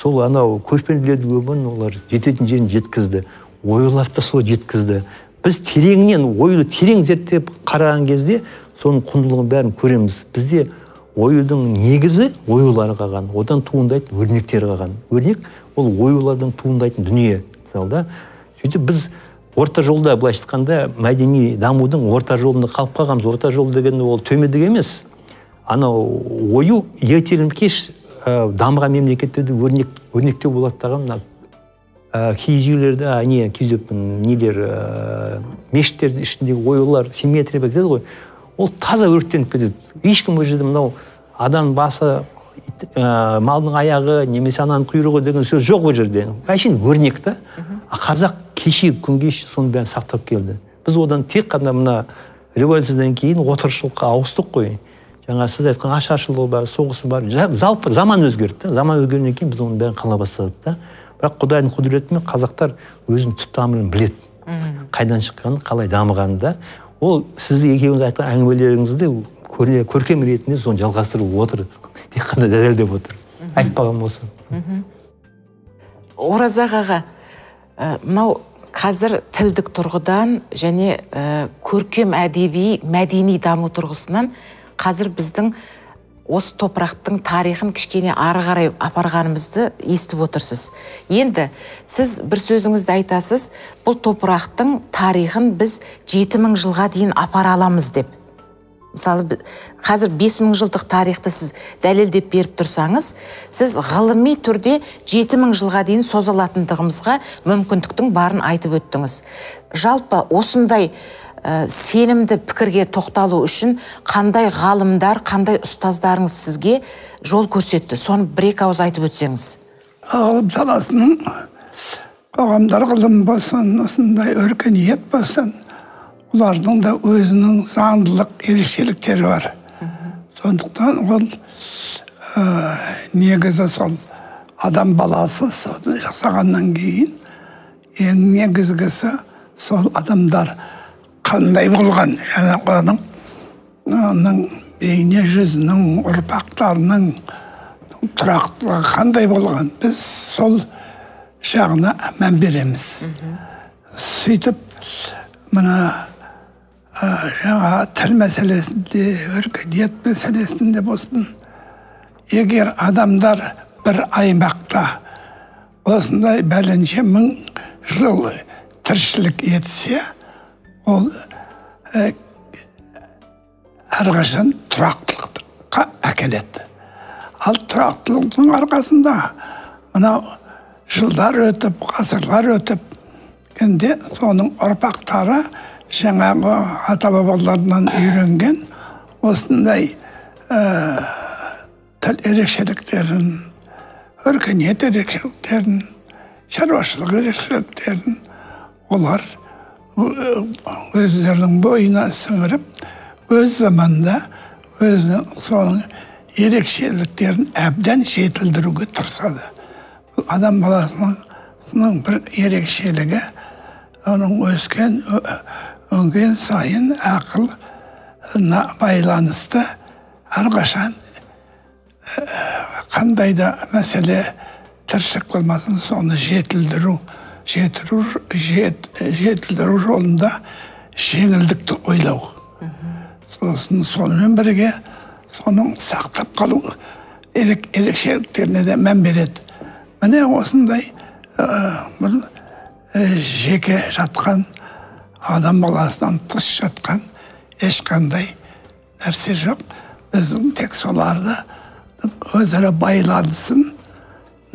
Speaker 4: сол анау көшпенділердің өмірін олар жететін жерін жеткізді. Оюлар да сол жеткізді. Біз тереңнен оюды терең зерттеп қараған кезде соның құндылығын бәрін көреміз. Бізде оюдың негізі оюлар қалған, одан туындайтын өрнектер қалған. Өрнек ол оюлардан туындайтын дүние. Мысалы да, сөйтіп біз орта жолда, былайша айтқанда, мәдени дамудың орта жолында қалып қалғанбыз. Орта жол деген ол төмендік емес. Анау ою ертелі кеш дамыған мемлекеттерде өрнектеу болады дағы, мына киіз үйлерді, не киіз үйдің нелер, мешіттердің ішіндегі оюлар симметрия деп айтады ғой, ол таза өрттеніп кетеді. Ешкім ол жерде мынау адам басы, малдың аяғы немесе ананың құйрығы деген сөз жоқ ол жерде. Әшейін өрнек та. А қазақ кеше күнге соның бәрін сақтап келді. Біз одан тек қана мына революциядан кейін отырықшылыққа ауыстық қой. Жаңа сіз айтқан ашаршылығы бар, соғысы бар. Жалпы заман өзгерді. Заман өзгергеннен кейін біз оның бәрін қала бастадық та. Бірақ Құдайдың құдіретімен қазақтар өзінің түп тамырын біледі. Қайдан шыққанын, қалай дамығанын да. Ол сізді екеуіңіз айтқан әңгімелеріңізді көркем ретінде соны жалғастырып отыр. Тек қана дәлелдеп отыр. Айтпаған болса.
Speaker 5: Оразақ аға, мынау қазір тілдік тұрғыдан және көркем әдеби, мәдени даму тұрғысынан қазір біздің осы топырақтың тарихын кішкене ары қарай апарғанымызды естіп отырсыз. Енді сіз бір сөзіңізді айтасыз, бұл топырақтың тарихын біз 7000 жылға дейін апара аламыз деп. Мысалы, қазір 5000 жылдық тарихты сіз дәлелдеп беріп тұрсаңыз, сіз ғылыми түрде 7000 жылға дейін созылатындығымызға мүмкіндіктің барын айтып өттіңіз. Жалпы осындай сенімді пікірге тоқталу үшін қандай ғалымдар, қандай ұстаздарыңыз сізге жол көрсетті? Соны бір-екі ауыз айтып өтсеңіз.
Speaker 2: Ғылым саласының қоғамдар ғылым болсын, осындай өркениет болсын, олардың да өзінің заңдылық ерекшеліктері бар. Сондықтан ол негізі сол адам баласы соны жасағаннан кейін ең негізгісі сол адамдар қандай болған, және оның бейне жүзінің, ұрпақтарының тұрақтылығы қандай болған, біз сол жағына мән береміз. Сөйтіп мына жаңа тіл мәселесінде, өркениет мәселесінде болсын, егер адамдар бір аймақта осындай бәленше мың жыл тіршілік етсе, ол әрқашан тұрақтылыққа әкеледі. Ал тұрақтылықтың арқасында мынау жылдар өтіп, ғасырлар өтіп, енді соның ұрпақтары жаңағы ата-бабаларынан үйренген осындай тіл ерекшеліктерін, өркениет ерекшеліктерін, шаруашылық ерекшеліктерін олар өздерінің бойына сіңіріп, өз заманда өзінің соның ерекшеліктерін әбден жетілдіруге тырысады. Бұл адам баласының бір ерекшелігі, оның өскен, өнген сайын ақылына байланысты әрқашан қандай да мәселе тіршілік болмасын, соны жетілдіру жолында жеңілдікті ойлау. Сосын сонымен бірге соның сақтап қалу ерекшеліктеріне де мән береді. Міне осындай бір жеке жатқан, адам баласынан тыс жатқан ешқандай нәрсе жоқ. Біздің тек соларды өзара байланысын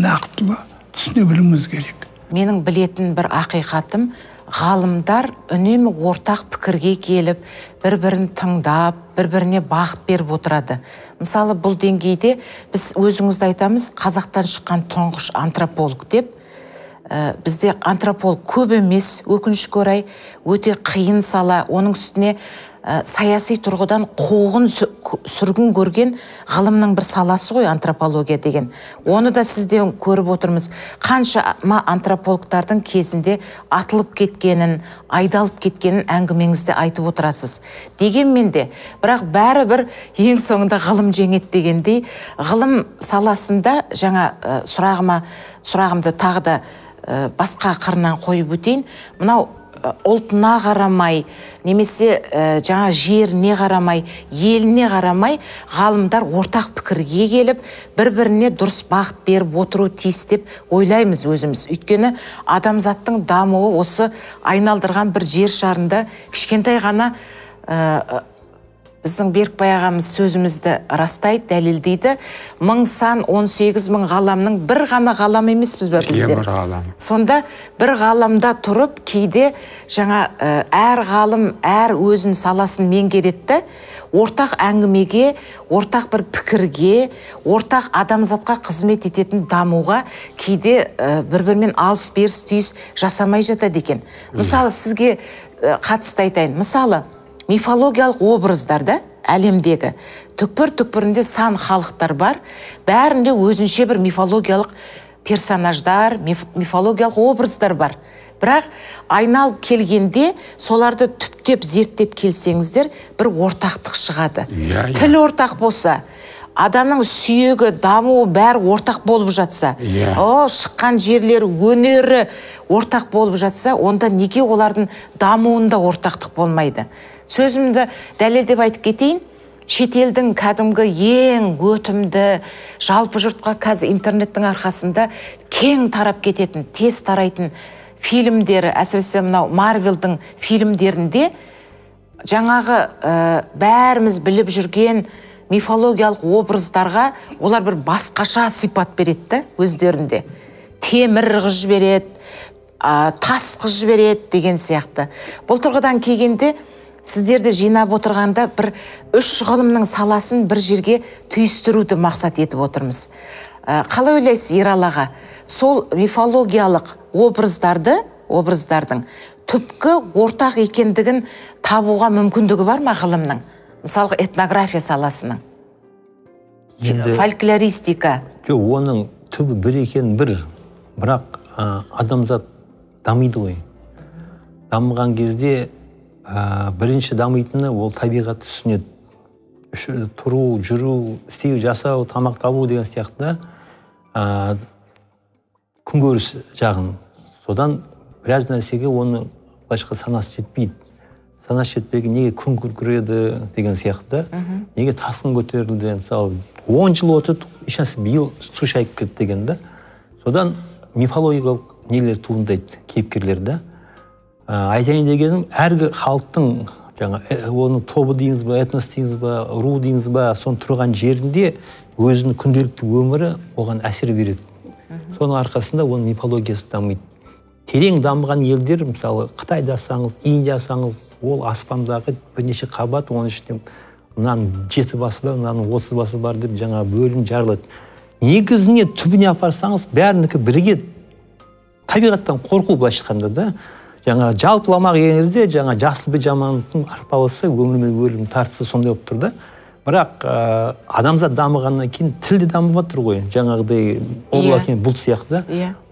Speaker 2: нақтылы түсіне білуіміз керек.
Speaker 5: Менің білетін бір ақиқатым, ғалымдар үнемі ортақ пікірге келіп, бір-бірін тыңдап, бір-біріне бағыт беріп отырады. Мысалы, бұл деңгейде біз өзіңізді айтамыз, қазақтан шыққан тұңғыш антрополог деп. Бізде антрополог көп емес, өкінішке орай, өте қиын сала. Оның үстіне саяси тұрғыдан қуғын сүргін көрген ғылымның бір саласы ғой антропология деген. Оны да сізден көріп отырмыз. Қаншама антропологтардың кезінде атылып кеткенін, айдалып кеткенін әңгімеңізде айтып отырасыз. Дегенмен де, бірақ бәрібір ең соңында ғылым жеңеді дегендей, ғылым саласында жаңа сұрағымды тағы да басқа қырынан қойып өтейін. Мынау ұлтына қарамай, немесе жаңа жеріне қарамай, еліне қарамай, ғалымдар ортақ пікірге келіп, бір-біріне дұрыс бағыт беріп отыру тиіс деп ойлаймыз өзіміз. Өйткені адамзаттың дамуы осы айналдырған бір жер шарында кішкентай ғана біздің Берікбай ағамыз сөзімізді растайды, дәлелдейді. 1018 мың ғаламның бір ғана ғалам емеспіз бе біздер?
Speaker 3: Бір ғалам.
Speaker 5: Сонда бір ғаламда тұрып, кейде жаңа әр ғалым әр өзін саласын меңгереді, ортақ әңгімеге, ортақ бір пікірге, ортақ адамзатқа қызмет ететін дамуға кейде бір-бірімен алыс-беріс түйіс жасамай жатады екен. Мысалы, сізге қатысты айтайын. Мысалы, мифологиялық образдар да әлемдегі түкпір-түкпірінде сан халықтар бар, бәрінде өзінше бір мифологиялық персонаждар, мифологиялық образдар бар. Бірақ айналып келгенде соларды түптеп зерттеп келсеңіздер, бір ортақтық шығады. Тіл ортақ болса, адамның сүйегі, дамуы бәрі ортақ болып жатса, шыққан жерлері, өнері ортақ болып жатса, онда неге олардың дамуында ортақтық болмайды? Сөзімді дәлелдеп айтып кетейін. Шетелдің кәдімгі ең өтімді, жалпы жұртқа қазір интернеттің арқасында кең тарап кететін, тез тарайтын фильмдері, әсіресе мынау Марвелдің фильмдерінде жаңағы бәріміз біліп жүрген мифологиялық образдарға олар бір басқаша сипат береді өздерінде. Темір қыз жібереді, тас қыз жібереді деген сияқты. Бұл тұрғыдан келгенде сіздерді жинап отырғанда бір үш ғылымның саласын бір жерге түйістіруді мақсат етіп отырмыз. Қалай ойлайсыз, Ералы аға, сол мифологиялық образдардың түпкі ортақ екендігін табуға мүмкіндігі бар ма ғылымның? Мысалға, этнография саласының, фольклористика.
Speaker 4: Жоқ, оның түбі бір екен бір, бірақ адамзат дамиды ғой. Дамыған кезде бірінші дамитыны ол табиғатты түсінеді. Тұру, жүру, істеу, жасау, тамақ табу деген сияқты күнкөріс жағын. Содан біраз нәрсеге оны былайша санасы жетпейді. Санасы жетпеген неге күн күркіреді деген сияқты, неге тасқын көтерілді, мысалы 10 жыл отырды, ешнәрсе биыл су шайып кетті деген да. Содан мифологиялық нелер туындайды, кейіпкерлер да. Айтайын дегенім, әр халықтың жаңа оның тобы дейміз ба, этнос дейміз ба, ру дейміз ба, соның тұрған жерінде өзінің күнделікті өмірі оған әсер береді. Соның арқасында оның мифологиясы дамиды. Терең дамыған елдер, мысалы, Қытайды алсаңыз, Индия алсаңыз, ол аспандағы бірнеше қабат, оның ішінде мынаның 7 басы бар, мынаның 30 басы бар деп жаңа бөлім жарылады. Негізіне түбіне апарсаңыз, бәрінікі бірігеді. Табиғаттан қорқу былайша айтқанда да. Жаңа жалпыламақ келген кезде, жаңа жақсы мен жамандықтың арпалысы, өмір мен өлім тартысы сондай болып тұр да. Бірақ адамзат дамығаннан кейін тіл де дамып жатыр ғой, жаңағыдай облак бұлт сияқты.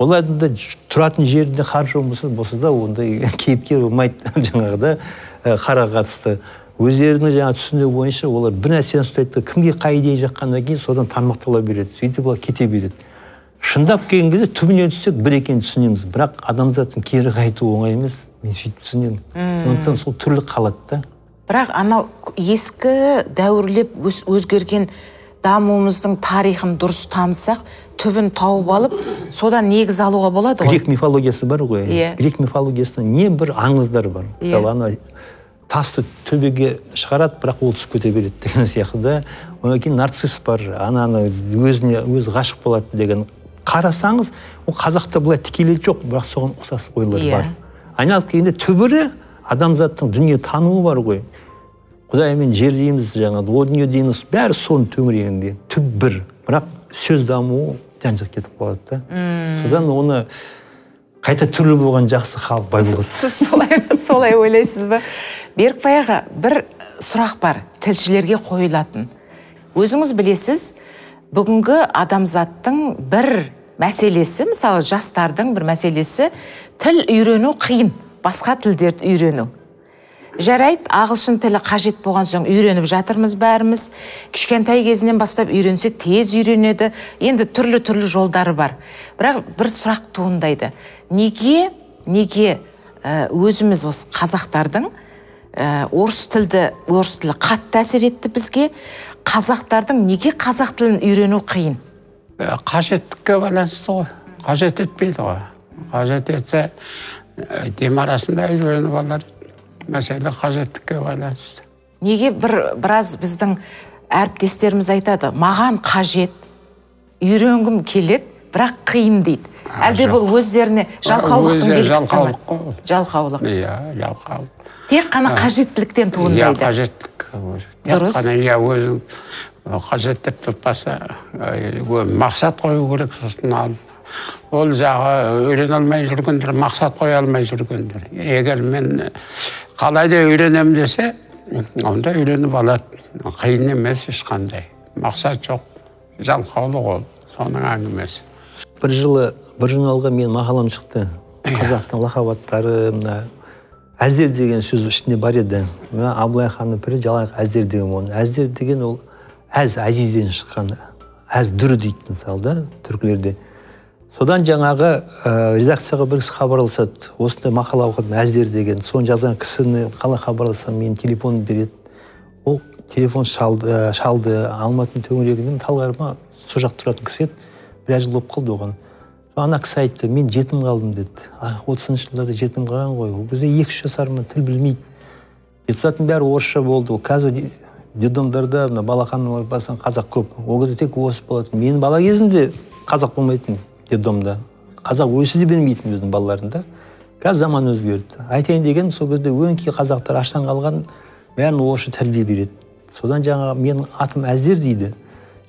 Speaker 4: Олардың да тұратын жерінде қар жауын болса да ондай кейіпкер болмайды, жаңағыда қарға қатысты. Өздерінің жаңа түсінігі бойынша олар бір нәрсені ұстайды, кімге қай идея жаққаннан кейін содан тармақтала береді, сөйтіп олар кете береді. Шындап келген кезде түбіне түссек бір екенін түсінеміз, бірақ адамзаттың кері қайтуы оңай емес, мен сөйтіп түсінемін. Сондықтан сол түрлі қалады да.
Speaker 5: Бірақ анау ескі дәуірлеп өзгерген Дамуымыздың тарихын дұрыс танысақ, түбін тауып алып, содан негіз алуға болады ғой.
Speaker 4: Грек мифологиясы бар ғой. Грек мифологиясында не бір аңыздар бар. Мысалы, ана тасты төбеге шығарады, бірақ ол түсіп кете береді деген сияқты да. Одан кейін нарцисс бар, ананы өзіне өзі ғашық болады деген. Қарасаңыз, ол қазақта былай тікелей жоқ, бірақ соған ұқсас ойлар бар. Айналып келгенде түбірі адамзаттың дүние тануы бар ғой. Құдай мен жер дейміз, жаңағы о дүние дейміз, бәрі соның төңірегінде, түп бір. Бірақ сөз дамуы жан-жақ кетіп қалады да. Содан оны қайта түрлі болған жақсы, халық бай болады.
Speaker 5: Сіз солай ойлайсыз ба? Берікбай аға, бір сұрақ бар, тілшілерге қойылатын. Өзіңіз білесіз, бүгінгі адамзаттың бір мәселесі, мысалы жастардың бір мәселесі, тіл үйрену қиын, басқа тілдерді үйрену. Жарайды, ағылшын тілі қажет болған соң үйреніп жатырмыз бәріміз. Кішкентай кезінен бастап үйренсе тез үйренеді. Енді түрлі-түрлі жолдары бар. Бірақ бір сұрақ туындайды. Неге өзіміз осы қазақтардың орыс тілі қатты әсер етті бізге. Қазақтардың неге қазақ тілін үйрену қиын?
Speaker 3: Қажеттікке байланысты ғой. Қажет етпейді ғой. Қажет етсе, дем арасында үйреніп алар. Мәселе қажеттікке байланысты.
Speaker 5: Неге біраз біздің әріптестеріміз айтады, маған қажет, үйренгім келеді, бірақ қиын дейді. Әлде бұл өздеріне жалқаулықтың белгісі ме? Жалқаулық.
Speaker 3: Иә, жалқаулық.
Speaker 5: Тек қана қажеттіліктен туындайды.
Speaker 3: Иә, қажеттік. Дұрыс. Тек қана иә, өзің қажет деп тұтпаса, мақсат қою керек, сосын алып. Ол жағы үйрене алмай жүргендер, мақсат қоя алмай жүргендер. Егер мен қалай да үйренем десе, онда үйреніп алады. Қиын емес ешқандай. Мақсат жоқ, жалқаулық ол, соның әңгімесі.
Speaker 4: Бір жылы бір журналға мен мақалам шықты. Қазақтың лақап аттары, мына әздер деген сөз ішінде бар еді. Мына Абылай ханның пірі Жалайық әздер деген оны. Әздер деген ол әз, әзизден шыққан. Әз дүр дейді мысалы да, түркілерде. Содан жаңағы редакцияға бір кісі хабарласады. Осындай мақала оқыдым, әздер деген. Соны жазған кісіні қалай хабарласам, менің телефонын береді. Ол телефон шалды, Алматының төңірегінде, Талғар ма, сол жақта тұратын кісі еді. Біраз жыл болып қалды оған. Ана кісі айтты, мен жетім қалдым деді. 30-шы жылдарда жетім қалған ғой. Ол кезде 2-3 жасармын, тіл білмейді. Детсадтың бәрі орысша болды. Қазір детдомдарда, балаханалар барсаң қазақ көп. Ол кезде тек орыс болатын. Менің бала кезімде қазақ болмайтын. Детдомда. Қазақ өсі де бермейтін өзінің балаларында. Қазір заман өзгерді. Айтайын деген, сол кезде өңкей қазақтар аштан қалған, бәрін орысша тәрбие береді. Содан жаңағы менің атым Әздер дейді.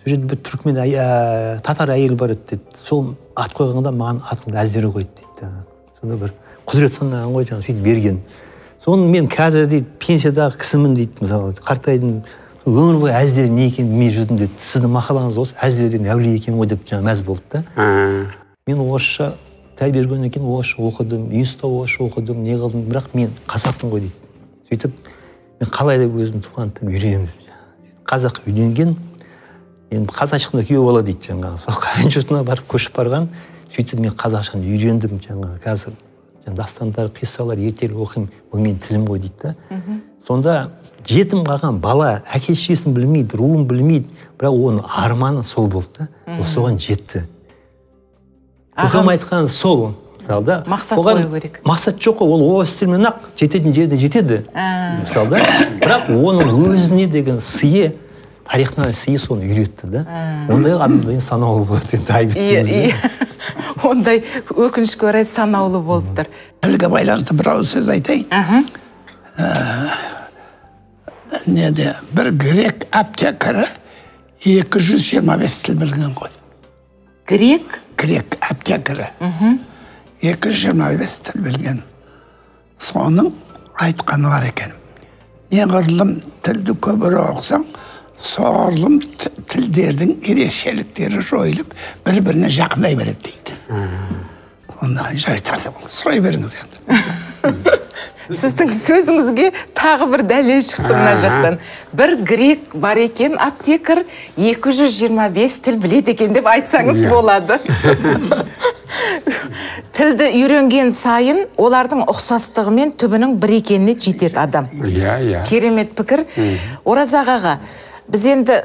Speaker 4: Сол жерде бір түркмен татар әйел бар еді деді. Сол ат қойғанда маған атымды Әздер қойды дейді. Сонда бір құдірет санаған ғой, жаңағы сөйтіп берген. Соны мен қазір дейді пенсиядағы кісімін дейді, мысалы, қартайдым. Өмір бойы Әздер не екенін білмей жүрдім деді. Сіздің мақалаңыз осы Әздер деген әулие екен ғой деп жаңа мәз болды да. Мен орысша тәрбие бергеннен кейін орысша оқыдым, институтта орысша оқыдым, не қылдым, бірақ мен қазақпын ғой дейді. Сөйтіп мен қалай да өзім туған тілін үйренемін деді. Қазақ үйленген, енді қазақшасында күйеу бала дейді жаңағы. Сол қайын жұртына барып көшіп барған, сөйтіп мен қазақшаны үйрендім жаңағы. Қазір дастандар, қиссалар, ертегі оқимын, бұл менің тілім ғой дейді да. Сонда жетім қалған бала әке шешесін білмейді, руын білмейді, бірақ оның арманы сол болды да, ол соған жетті. Көкем айтқан сол, мысалы да.
Speaker 5: Мақсат қою керек.
Speaker 4: Мақсат жоқ қой, ол орыс тілімен ақ жететін жеріне жетеді. Мысалы да, бірақ оның өзіне деген сыйы, тарихына сыйы соны үйретті да. Ондай адамдар санаулы болады енді, айып етпеңіз.
Speaker 5: Ондай өкінішке орай санаулы болып тұр.
Speaker 2: Тілге байланысты бір ауыз сөз айтайын. Неде, бір грек аптекарі 225 тіл білген ғой.
Speaker 5: Грек?
Speaker 2: Грек аптекарі. 225 тіл білген. Соның айтқаны бар екен. Неғұрлым тілді көбірек оқысаң, соғұрлым тілдердің ерекшеліктері жойылып, бір-біріне жақындай береді дейді. Онда жарайды, сұрай беріңіз енді.
Speaker 5: Сіздің сөзіңізге тағы бір дәлел шықты мына жақтан. Бір грек бар екен, аптекар, 225 тіл біледі екен деп айтсаңыз болады. Тілді үйренген сайын олардың ұқсастығымен түбінің бір екеніне жетеді адам. Керемет пікір. Оразақ аға, Біз енді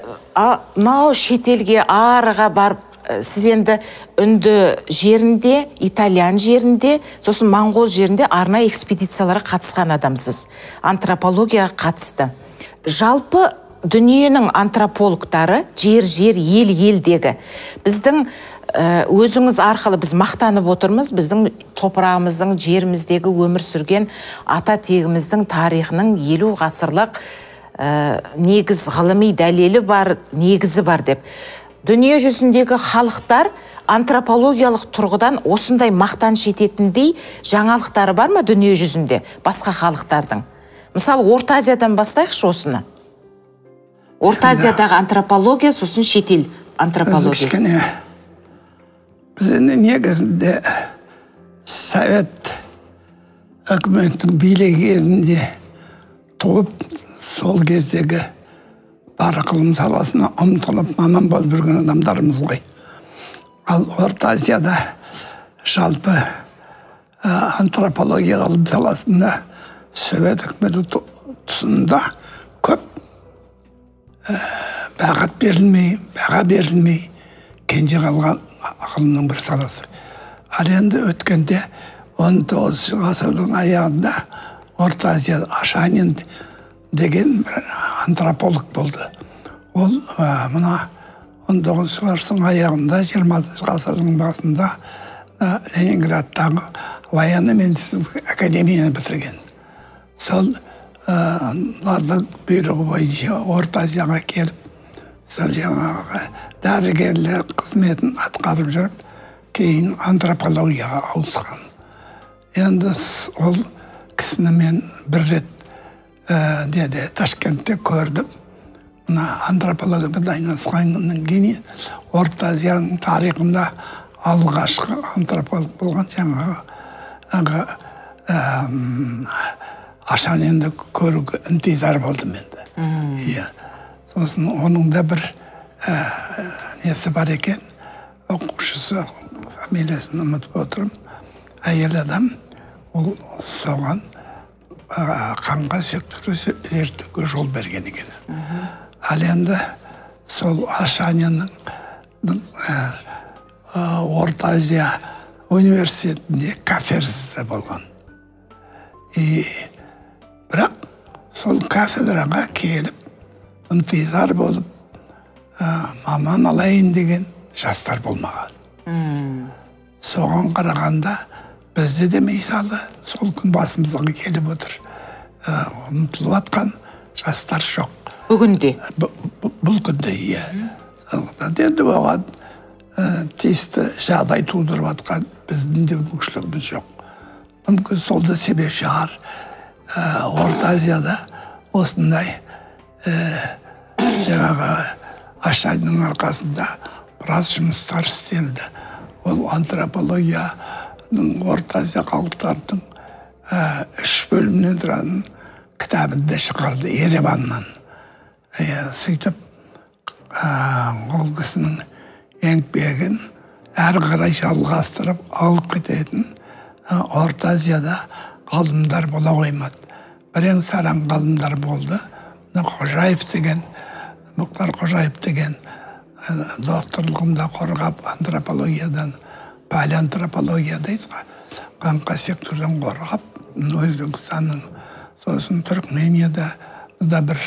Speaker 5: мынау шетелге арыға барып, сіз енді үнді жерінде, итальян жерінде, сосын моңғол жерінде арнайы экспедицияларға қатысқан адамсыз. Антропологияға қатысты. Жалпы дүниенің антропологтары жер-жер, ел-елдегі. Біздің өзіңіз арқылы біз мақтанып отырмыз, біздің топырағымыздың, жеріміздегі өмір сүрген ата тегіміздің тарихының 50 ғасырлық негіз, ғылыми дәлелі бар, негізі бар деп. Дүние жүзіндегі халықтар антропологиялық тұрғыдан осындай мақтаныш ететіндей жаңалықтары бар ма дүние жүзінде басқа халықтардың? Мысалы, Орта Азиядан бастайықшы осыны. Орта Азиядағы антропология, сосын шетел антропологиясы.
Speaker 2: Біз енді негізінде Совет үкіметінің билігі кезінде туып, сол кездегі бар ғылым саласына ұмтылып маман болып жүрген адамдармыз ғой. Ал Орта Азияда жалпы антропология ғылым саласында Совет үкіметі тұсында көп бағыт берілмей, баға берілмей кенже қалған ғылымның бір саласы. Ал енді өткенде 19 ғасырдың аяғында Орта Азияда Ашанин деген бір антрополог болды. Ол мына 19 ғасырдың аяғында, 20 ғасырдың басында Ленинградтағы военно-медицинский академияны бітірген. Сол олардың бұйрығы бойынша Орта Азияға келіп, сол жаңағы дәрігерлер қызметін атқарып жүріп, кейін антропологияға ауысқан. Енді ол кісіні мен бір рет деді Ташкентте көрдім. Мына антропологиямен айналысқаннан кейін Орта Азияның тарихында алғашқы антрополог болған жаңағы Ашанинді көруге ынтызар болдым енді. Сосын оның да бір несі бар екен, оқушысы, фамилиясын ұмытып отырмын, әйел адам, ол соған қанға сүйектікті зерттеуге жол берген екен. Ал енді сол Ашаниннің Орта Азия университетінде кафедрасы болған. Бірақ сол кафедраға келіп, ынтызар болып, маман алайын деген жастар болмаған. Соған қарағанда бізде де мысалы сол күн басымызға келіп отыр. Ұмтылып атқан жастар жоқ.
Speaker 5: Бүгінде?
Speaker 2: Бұл күнде, иә. Енді оған тиісті жағдай тудырып атқан біздің де мүмкіншілігіміз жоқ. Мүмкін сол да себеп шығар. Орта Азияда осындай жаңағы Ашаниннің арқасында біраз жұмыстар істелді. Ол антропологияның Орта Азия халықтарының 3 бөлімнен тұратын кітабын да шығарды Ереваннан. Сөйтіп ол кісінің еңбегін әрі қарай жалғастырып алып кететін Орта Азияда ғалымдар бола қоймады. Бірең сараң ғалымдар болды. Қожаев деген, Мұхтар Қожаев деген докторлығында қорғап антропологиядан, палеантропология дейді ғой, қаңқа сектордан қорғап, Өзбекстанның, сосын Түркменияда да бір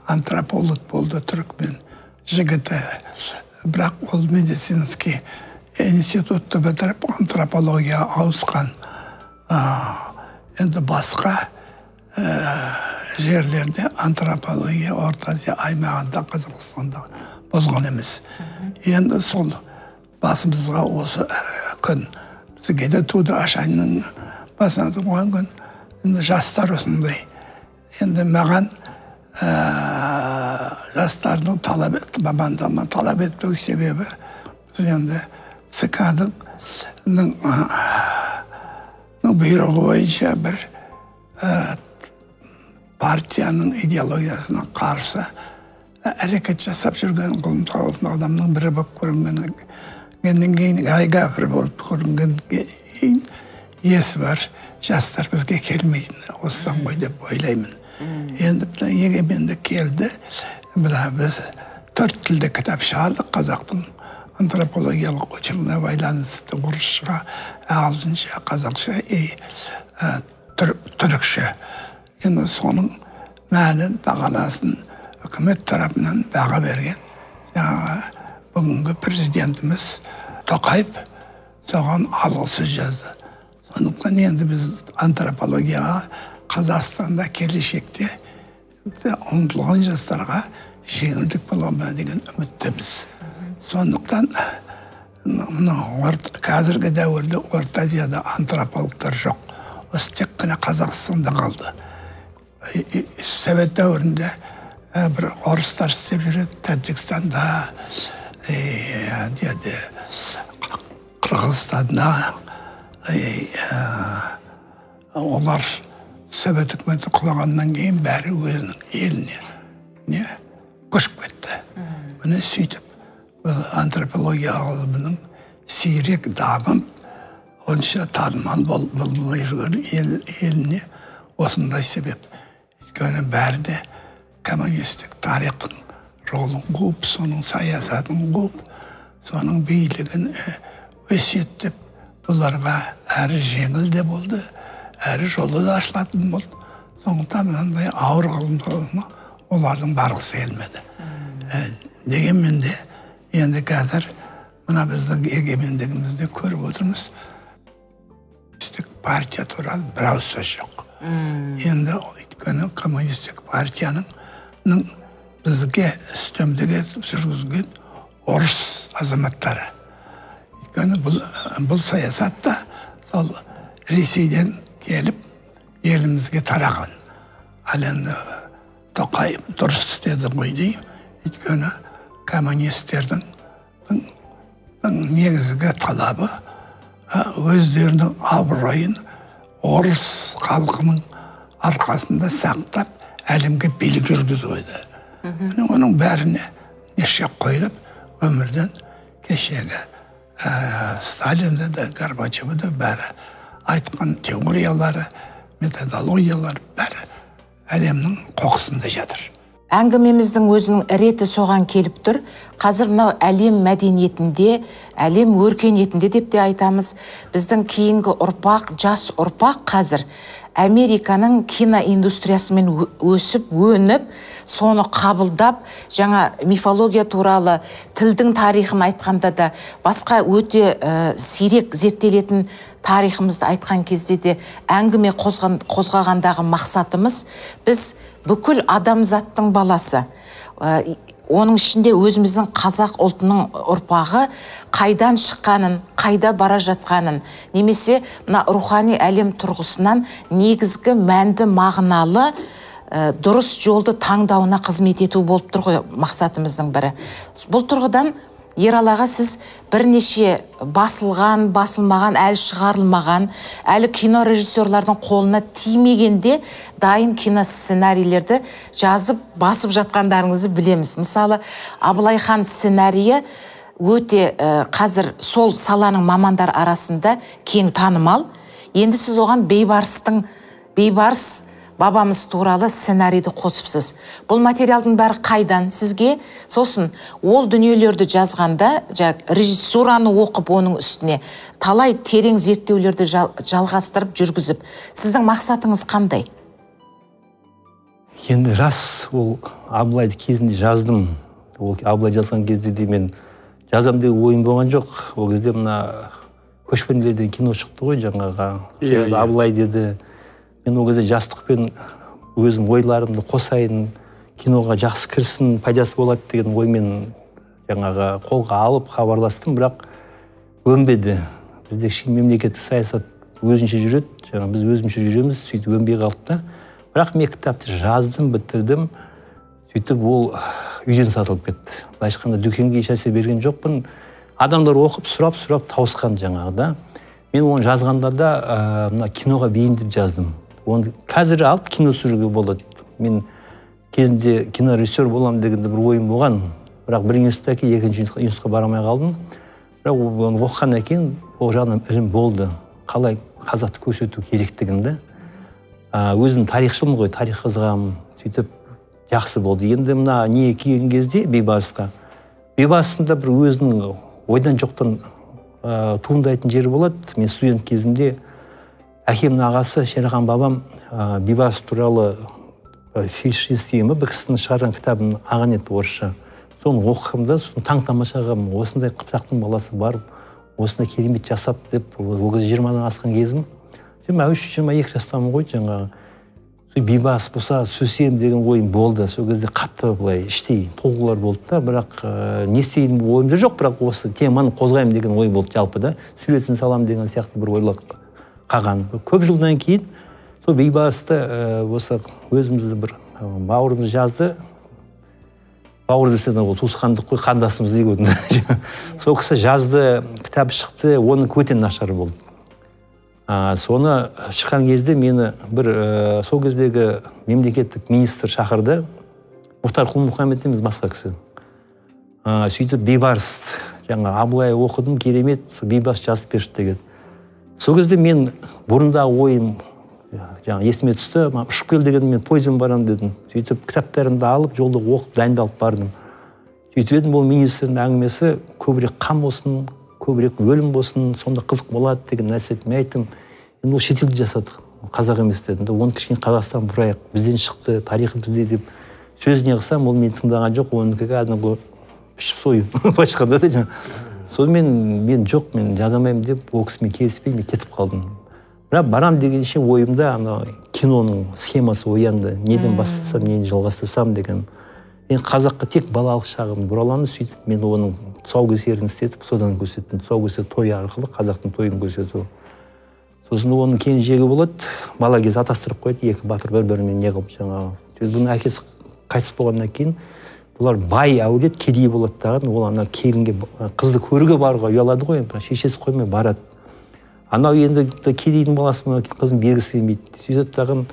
Speaker 2: антрополог болды, түркмен жігіті. Бірақ ол медицинский институтты бітіріп антропологияға ауысқан. Енді басқа жерлерде антропология Орта Азия аймағында, Қазақстанда болған емес. Енді сол басымызға осы күн бізге де туды, Ашаниннің басына туған күн. Енді жастар осындай. Енді маған жастардың талап мамандығыма талап етпеу себебі біз енді ЦК-ның бұйрығы бойынша бір партияның идеологиясына қарсы әрекет жасап жүрген ғылым саласындағы адамның бірі болып көрінгеннен кейін, айгафір болып көрінгеннен кейін есі бар жастар бізге келмейтін осыдан ғой деп ойлаймын. Енді егемендік келді, мына біз 4 тілде кітап шығардық, қазақтың антропологиялық очеркіне байланысты орысша, ағылшынша, қазақша и түрікше. Енді соның мәнін, бағанасын үкімет тарапынан баға берген жаңағы бүгінгі президентіміз Тоқаев соған алғы сөз жазды. Сондықтан енді біз антропологияға Қазақстанда келешекте ұмтылған жастарға жеңілдік бола ма деген үміттеміз. Сондықтан қазіргі дәуірде Орта Азияда антропологтар жоқ. Осы тек қана Қазақстанда қалды. Совет дәуірінде бір орыстар істеп жүреді, Тәжікстанда, Қырғызстанда. Олар Совет үкіметі құлағаннан кейін бәрі өзінің еліне көшіп кетті. Міне сөйтіп антропология ғылымының сирек дамып, онша танымал болмай жүрген еліне осындай себеп. Өйткені бәрі де коммунистік тарихтың жолын қуып, соның саясатын қуып, соның билігін өсиеттеп, бұларға әрі жеңіл де болды, әрі жолы да ашылатын болды. Сондықтан мынандай ауыр ғылымға олардың барғысы келмеді. Дегенмен де енді қазір мына біздің егемендігімізде көріп отырмыз, партия туралы бір ауыз сөз жоқ. Енді өйткені коммунистік партияның бізге үстемдік етіп жүргізген орыс азаматтары. Өйткені бұл саясат та сол Ресейден келіп елімізге тараған. Ал енді Тоқаев дұрыс істеді ғой деймін. Өйткені коммунистердің негізгі талабы өздерінің абыройын орыс халқының арқасында сақтап әлемге билік жүргізу еді. Міне оның бәріне неше қойылып өмірден кешегі Сталинді де, Горбачевті де бәрі айтқан теориялары, методологиялары бәрі әлемнің қоқысында жатыр.
Speaker 5: Әңгімеміздің өзінің реті соған келіп тұр. Қазір мынау әлем мәдениетінде, әлем өркениетінде деп те айтамыз. Біздің кейінгі ұрпақ, жас ұрпақ қазір Американың киноиндустриясымен өсіп, өніп, соны қабылдап, жаңа мифология туралы тілдің тарихын айтқанда да, басқа өте сирек зерттелетін тарихымызды айтқан кезде де әңгіме қозғағандағы мақсатымыз, біз бүкіл адамзаттың баласы, оның ішінде өзіміздің қазақ ұлтының ұрпағы қайдан шыққанын, қайда бара жатқанын, немесе мына рухани әлем тұрғысынан негізгі мәнді мағыналы дұрыс жолды таңдауына қызмет ету болып тұр ғой мақсатымыздың бірі. Бұл тұрғыдан Ералы аға, сіз бірнеше басылған, басылмаған, әлі шығарылмаған, әлі кино режиссерлардың қолына тимегенде дайын кино сценарийлерді жазып, басып жатқандарыңызды білеміз. Мысалы, Абылай хан сценарийі өте қазір сол саланың мамандар арасында кең танымал. Енді сіз оған Бейбарыс бабамыз туралы сценарийді қосыпсыз. Бұл материалдың бәрі қайдан сізге? Сосын ол дүниелерді жазғанда, режиссураны оқып, оның үстіне талай терең зерттеулерді жалғастырып жүргізіп, сіздің мақсатыңыз қандай?
Speaker 4: Енді рас, ол Абылайды кезінде жаздым. Ол Абылай жазған кезде де мен жазам деген ойым болған жоқ. Ол кезде мына көшпенділерден кино шықты ғой жаңағы. Абылай деді. Мен ол кезде жастықпен өзім ойларымды қосайын, киноға жақсы кірсін, пайдасы болады деген оймен жаңағы қолға алып хабарластым, бірақ өнбеді. Бізде кішкене мемлекеттік саясат өзінше жүреді, жаңа біз өзімше жүреміз, сөйтіп өнбей қалды да. Бірақ мен кітапты жаздым, бітірдім, сөйтіп ол үйден сатылып кетті. Былайша айтқанда дүкенге ешнәрсе берген жоқпын. Адамдар оқып, сұрап-сұрап тауысқан жаңағы да. Мен оны жазғанда да мына киноға бейімдеп жаздым. Оны қазір алып кино түсіруге болады. Мен кезінде кинорежиссер боламын дегенде бір ойым болған. Бірақ бір институтта кейін екінші институтқа бара алмай қалдым. Бірақ оны оқығаннан кейін ол жағынан ілім болды. Қалай қазақты көрсету керектігін де. Өзім тарихшымын ғой, тарих қызығамын. Сөйтіп жақсы болды. Енді мына не келген кезде Бейбарысқа. Бейбарыстың да бір өзінің ойдан жоқтан туындайтын жері болады. Мен студент кезімде әкемнің ағасы Шерахан бабам Бейбарыс туралы Фельдшинский ме бір кісінің шығарған кітабын алған еді орысша. Соны оқығым да, соны таң тамаша қылғанмын. Осындай қыпшақтың баласы барып, осындай керемет жасап деп, ол кезде 20-дан асқан кезім. 23-22 жастамын ғой жаңағы. Сол Бейбарыс болса түсірсем деген ойым болды. Сол кезде қатты былай іштей толқулар болды да, бірақ не істейін ойымда жоқ, бірақ осы теманы қозғаймын деген ой болды жалпы да. Суретін саламын деген сияқты бір ойлар қалған. Көп жылдан кейін сол Бейбарысты осы өзімізді бір бауырымыз жазды. Бауыр десе де ол туысқандық қой, қандасымыз дейді ғой. Сол кісі жазды, кітап шықты, оның өте нашар болды. Соны шыққан кезде мені бір сол кездегі мемлекеттік министр шақырды. Мұхтар Құл-Мұхаммед емес, басқа кісі. Сөйтіп Бейбарыс, жаңа Абылай оқыдым, керемет, Бейбарыс жазып берші деген. Сол кезде мен бұрындағы ойым жаңа есіме түсті, ұшып кел деген, мен пойызбен барамын дедім. Сөйтіп кітаптарымды алып, жолда оқып, дайындалып бардым. Сөйтіп едім, ол министрдің әңгімесі көбірек қан болсын, көбірек өлім болсын, сонда қызық болады деген нәрсе мен айттым. Енді ол шетелде жасадық, қазақ емес дедім. Оны кішкене Қазақстан бұрайық, бізден шықты, тарихы бізде деп сөзіне қылсам, ол мені тыңдаған жоқ, оныкі кәдімгі пішіп сою, былайша айтқанда да. Сонымен мен жоқ, мен жаза алмаймын деп, ол кісімен келіспей, мен кетіп қалдым. Бірақ барам дегенше ойымда ана киноның схемасы оянды. Неден бастасам, нені жалғастырсам деген. Мен қазаққа тек балалық шағымды бұраламын, сөйтіп мен оның тұсаукесерін істетіп, содан көрсеттім. Тұсаукесер тойы арқылы қазақтың тойын көрсету. Сосын оның келіншегі болады, бала кез атастырып қойды, екі батыр бір-бірімен не қылып жаңағы. Бұның әкесі қайтыс болғаннан кейін бұлар бай әулет кедей болады дағы, ол ана келінге қызды көруге баруға ұялады ғой, бірақ шешесі қоймай барады. Анау енді кедейдің баласы мына қызын бергісі келмейді. Сөйтіп тағы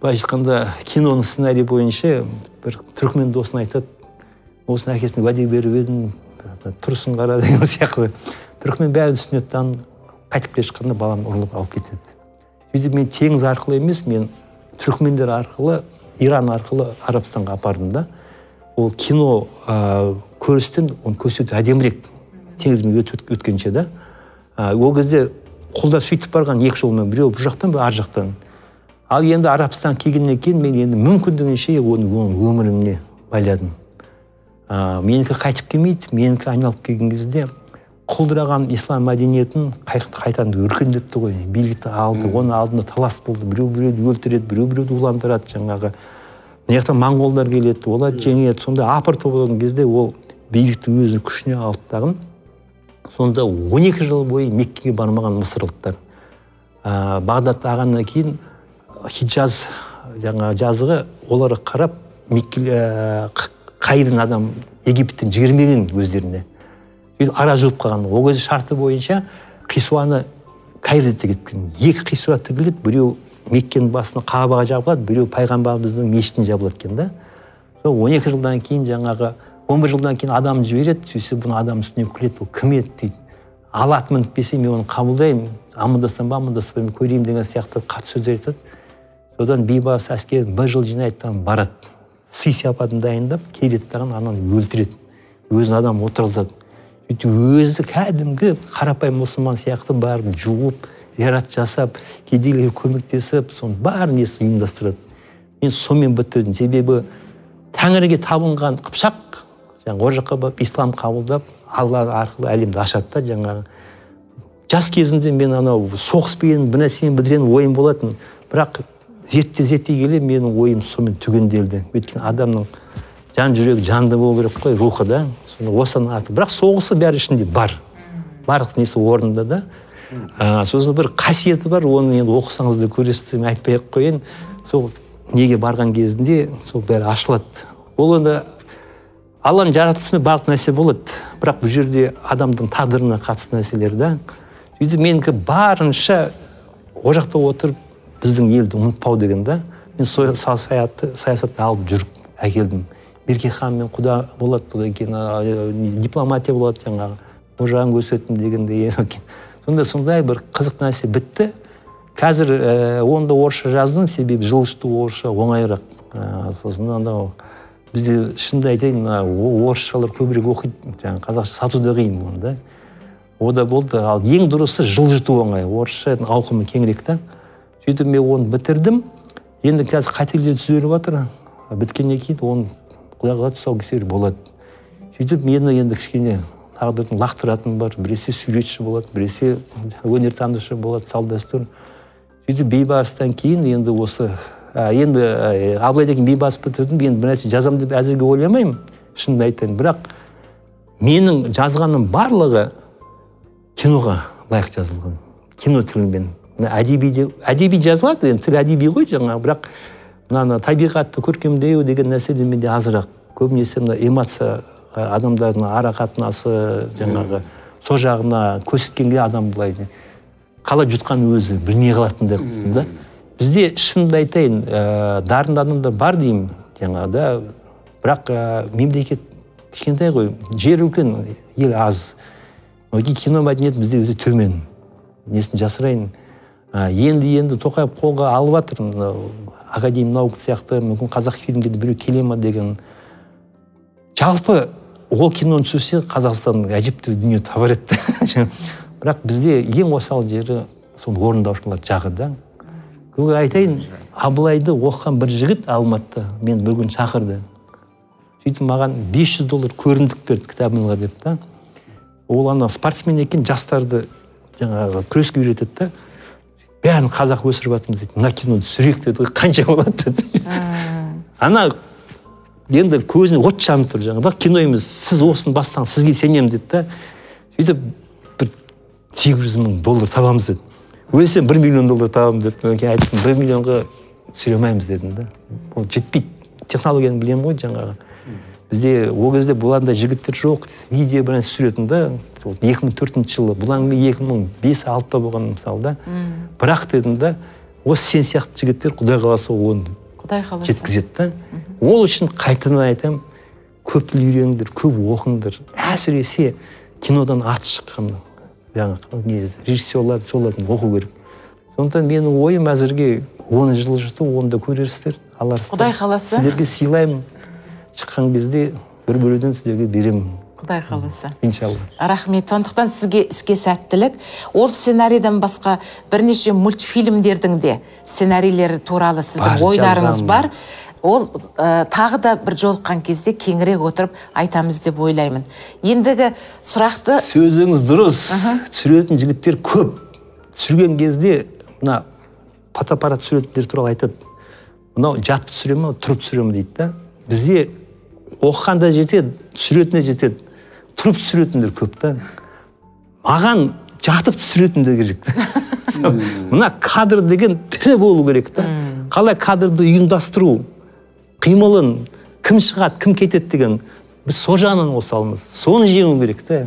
Speaker 4: былайша айтқанда киноның сценарийі бойынша бір түркмен досына айтады, осының әкесіне уәде беріп едім, тұрсын қара деген сияқты. Түркмен бәрін түсінеді, дан қайтып келе жатқанда баланы ұрлап алып кетеді. Сөйтіп мен теңіз арқылы емес, мен түркмендер арқылы, Иран арқылы Арабстанға апардым да. Ол кино көрістен оны көрсету әдемірек теңізбен өткенше да. Ол кезде қолда сөйтіп барған екі жолмен, біреу бұл жақтан, біреу ар жақтан. Ал енді Арабстан келгеннен кейін мен енді мүмкіндігінше оның өміріне байладым. Менікі қайтып келмейді, менікі айналып келген кезде құлдыраған ислам мәдениетін қайтадан өркендетті ғой, билікті алды, оның алдында талас болды, біреу біреуді өлтіреді, біреу біреуді уландырады жаңағы. Мына жақтан моңғолдар келеді, олар жеңеді. Сонда апыр болған кезде ол билікті өзінің күшіне алды тағын. Сонда 12 жыл бойы Меккеге бармаған мысырлықтар. Бағдатты алғаннан кейін Хиджаз жаңа жазығы оларға қарап Каирден адам Египеттен жібермеген өздеріне. Сөйтіп ара жүріп қалған. Ол кезде шарты бойынша Қисуаны Каирде тігеткен. Екі Қисуа тігіледі, біреу Меккенің басына Қағбаға жабылады, біреу пайғамбарымыздың мешітіне жабылады екен да. Сол 12 жылдан кейін жаңағы 11 жылдан кейін адам жібереді, сөйтсе бұны адам үстіне күледі, ол кім еді дейді. Ала ат мініп мен оны қабылдаймын, амандассам ба, амандаспаймын, көрейін деген сияқты қатты сөздер айтады. Содан Бейбарыс әскерін бір жыл жинайды, барады. Сый сияпатын дайындап, келеді дағы ананы өлтіреді. Өзін адам отырғызады. Сөйтіп өзі кәдімгі қарапайым мұсылман сияқты барып жуып, зиярат жасап, кедейлерге көмектесіп, соның бәрін несін ұйымдастырады. Мен сонымен бітірдім. Себебі тәңірге табынған қыпшақ, жаңағы ол жаққа барып ислам қабылдап, Алла арқылы әлемді ашады да жаңағы. Жас кезімде мен анау соғыспен бір нәрсені бітірген ойым болатын, бірақ зерттей келе менің ойым сонымен түгенделді. Өйткені адамның жан жүрегі жанды болу керек қой, рухы да. Соны осының аты. Бірақ соғысы бәрі ішінде бар. Барлық несі орнында да. Сосын бір қасиеті бар, оны енді оқысаңыз да көресіз, мен айтпай ақ қояйын. Сол неге барған кезінде сол бәрі ашылады. Ол енді Алланың жаратылысымен барлық нәрсе болады. Бірақ бұл жерде адамдың тағдырына қатысты нәрселер да. Сөйтіп менікі барынша ол жақта отырып біздің елді ұмытпау деген да. Мен сол саясатты алып жүріп әкелдім. Берке ханмен құда болады, одан кейін дипломатия болады жаңағы. Ол жағын көрсеттім дегендей. Сонда сондай бір қызық нәрсе бітті. Қазір оны да орысша жаздым, себебі жылжыту орысша оңайырақ. Сосын анау бізде, шынымды айтайын, орысшалар көбірек оқиды, жаңағы қазақша сату да қиын оны да. О да болды. Ал ең дұрысы жылжыту оңай, орысша ауқымы кеңірек та. Сөйтіп мен оны бітірдім. Енді қазір қателер түзеліп жатыр. Біткеннен кейін оны Құдай қаласа тұсаукесер болады. Сөйтіп мені енді кішкене тағдырдың лақтыратыны бар. Біресе суретші болады, біресе өнертанушы болады, салт дәстүр. Сөйтіп Бейбарыстан кейін енді осы енді Абылай деген Бейбарыс бітірдім, енді бір нәрсе жазамын деп әзірге ойламаймын, шынымды айтайын. Бірақ менің жазғаным барлығы киноға лайық жазылған, кино тілімен. Әдеби жазылады, енді тіл әдеби ғой жаңағы, бірақ мынаны табиғатты көркемдеу деген нәрселер менде азырақ. Көбінесе мына эмоция, адамдардың ара қатынасы, жаңағы сол жағына көрсеткенге адам былай қалай жұтқан өзі білмей қалатындай қылдым да. Бізде шынымды айтайын, дарынды адамдар бар деймін жаңағы да, бірақ мемлекет кішкентай ғой, жер үлкен, ел аз. Одан кино мәдениеті бізде өте төмен. Несін жасырайын. Енді Тоқаев қолға алып жатыр, Академия наук сияқты, мүмкін қазақ фильмге де біреу келе ма деген. Жалпы ол киноны түсірсе, Қазақстан әжептәуір дүние табар еді. Бірақ бізде ең осал жері сол орындаушылар жағы да. Көке айтайын, Абылайды оқыған бір жігіт Алматыда мені бір күн шақырды. Сөйтіп маған $500 көрімдік берді кітабымызға деп та. Ол ана спортсмен екен, жастарды жаңағы күреске үйретеді да. Бәрін қазақ өсіріп жатырмыз дейді. Мына киноны түсірейік деді, қанша болады деді. Ана енді көзіне от жанып тұр жаңағы. Бірақ кино емес, сіз осыны бастаңыз, сізге сенемін деді да. Сөйтіп бір $800,000 табамыз деді. Өлсем $1 миллион табамын деді. Одан кейін айттым, 1 миллионға түсіре алмаймыз дедім да. Ол жетпейді. Технологияны білемін ғой жаңағы. Бізде ол кезде бұландай жігіттер жоқ, видео бір нәрсе түсіретін да. 2004 жылы, бұл әңгіме 2005-6-та болған мысалы да. Бірақ дедім да, осы сен сияқты жігіттер Құдай қаласа оны
Speaker 5: Құдай қаласа
Speaker 4: жеткізеді да. Ол үшін қайтадан айтамын, көп тіл үйреніңдер, көп оқыңдар. Әсіресе кинодан аты шыққан жаңағы режиссерлар, солардың оқу керек. Сондықтан менің ойым әзірге оны жылжыту, оны да көрерсіздер, аларсыздар.
Speaker 5: Құдай қаласа.
Speaker 4: Сіздерге сыйлаймын. Шыққан кезде бір бөлуден сіздерге беремін.
Speaker 5: Құдай қаласа.
Speaker 4: Иншалла.
Speaker 5: Рахмет. Сондықтан сізге іске сәттілік. Ол сценарийден басқа бірнеше мультфильмдердің де сценарийлері туралы сіздің ойларыңыз бар. Ол тағы да бір жолыққан кезде кеңірек отырып айтамыз деп ойлаймын. Ендігі сұрақты...
Speaker 4: Сөзіңіз дұрыс. Түсіретін жігіттер көп. Түсірген кезде мына фотоаппарат түсіретіндер туралы айтады. Мынау жатып түсіре ме, тұрып түсіре ме дейді да. Бізде оқыған да жетеді, түсіретіне жетеді. Тұрып түсіретіндер көп та. Маған жатып түсіретіндер керек. Мына кадр деген тірі болу керек та. Қалай кадрды ұйымдастыру, қимылын, кім шығады, кім кетеді деген, біз со жағынан осалмыз. Соны жеңу керек та.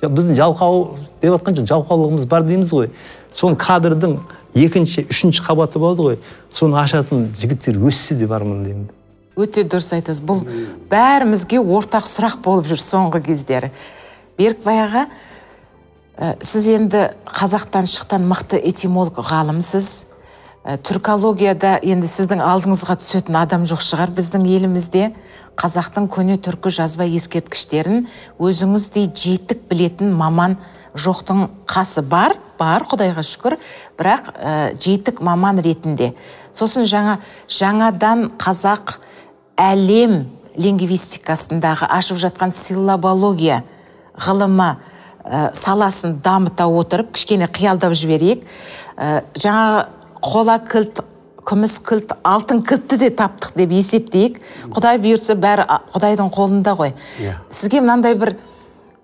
Speaker 4: Біздің жалқау деп жатқан жоқ, жалқаулығымыз бар дейміз ғой. Соны кадрдың екінші, үшінші қабаты болды ғой. Соны ашатын жігіттер өссе де бармын деймін.
Speaker 5: Өте дұрыс айтасыз. Бұл бәрімізге ортақ сұрақ болып жүр соңғы кездері. Берікбай аға, сіз енді қазақтан шыққан мықты этимолог ғалымсыз. Түркологияда енді сіздің алдыңызға түсетін адам жоқ шығар біздің елімізде. Қазақтың көне түркі жазба ескерткіштерін өзіңіздей жетік білетін маман жоқтың қасы бар, бар, Құдайға шүкір, бірақ жетік маман ретінде. Сосын жаңадан қазақ әлем лингвистикасындағы ашып жатқан силлабология ғылымы саласын дамыта отырып, кішкене қиялдап жіберейік. Жаңа қола кілт, күміс кілт, алтын кілтті де таптық деп есептейік. Құдай бұйыртса, бәрі Құдайдың қолында ғой. Сізге мынандай бір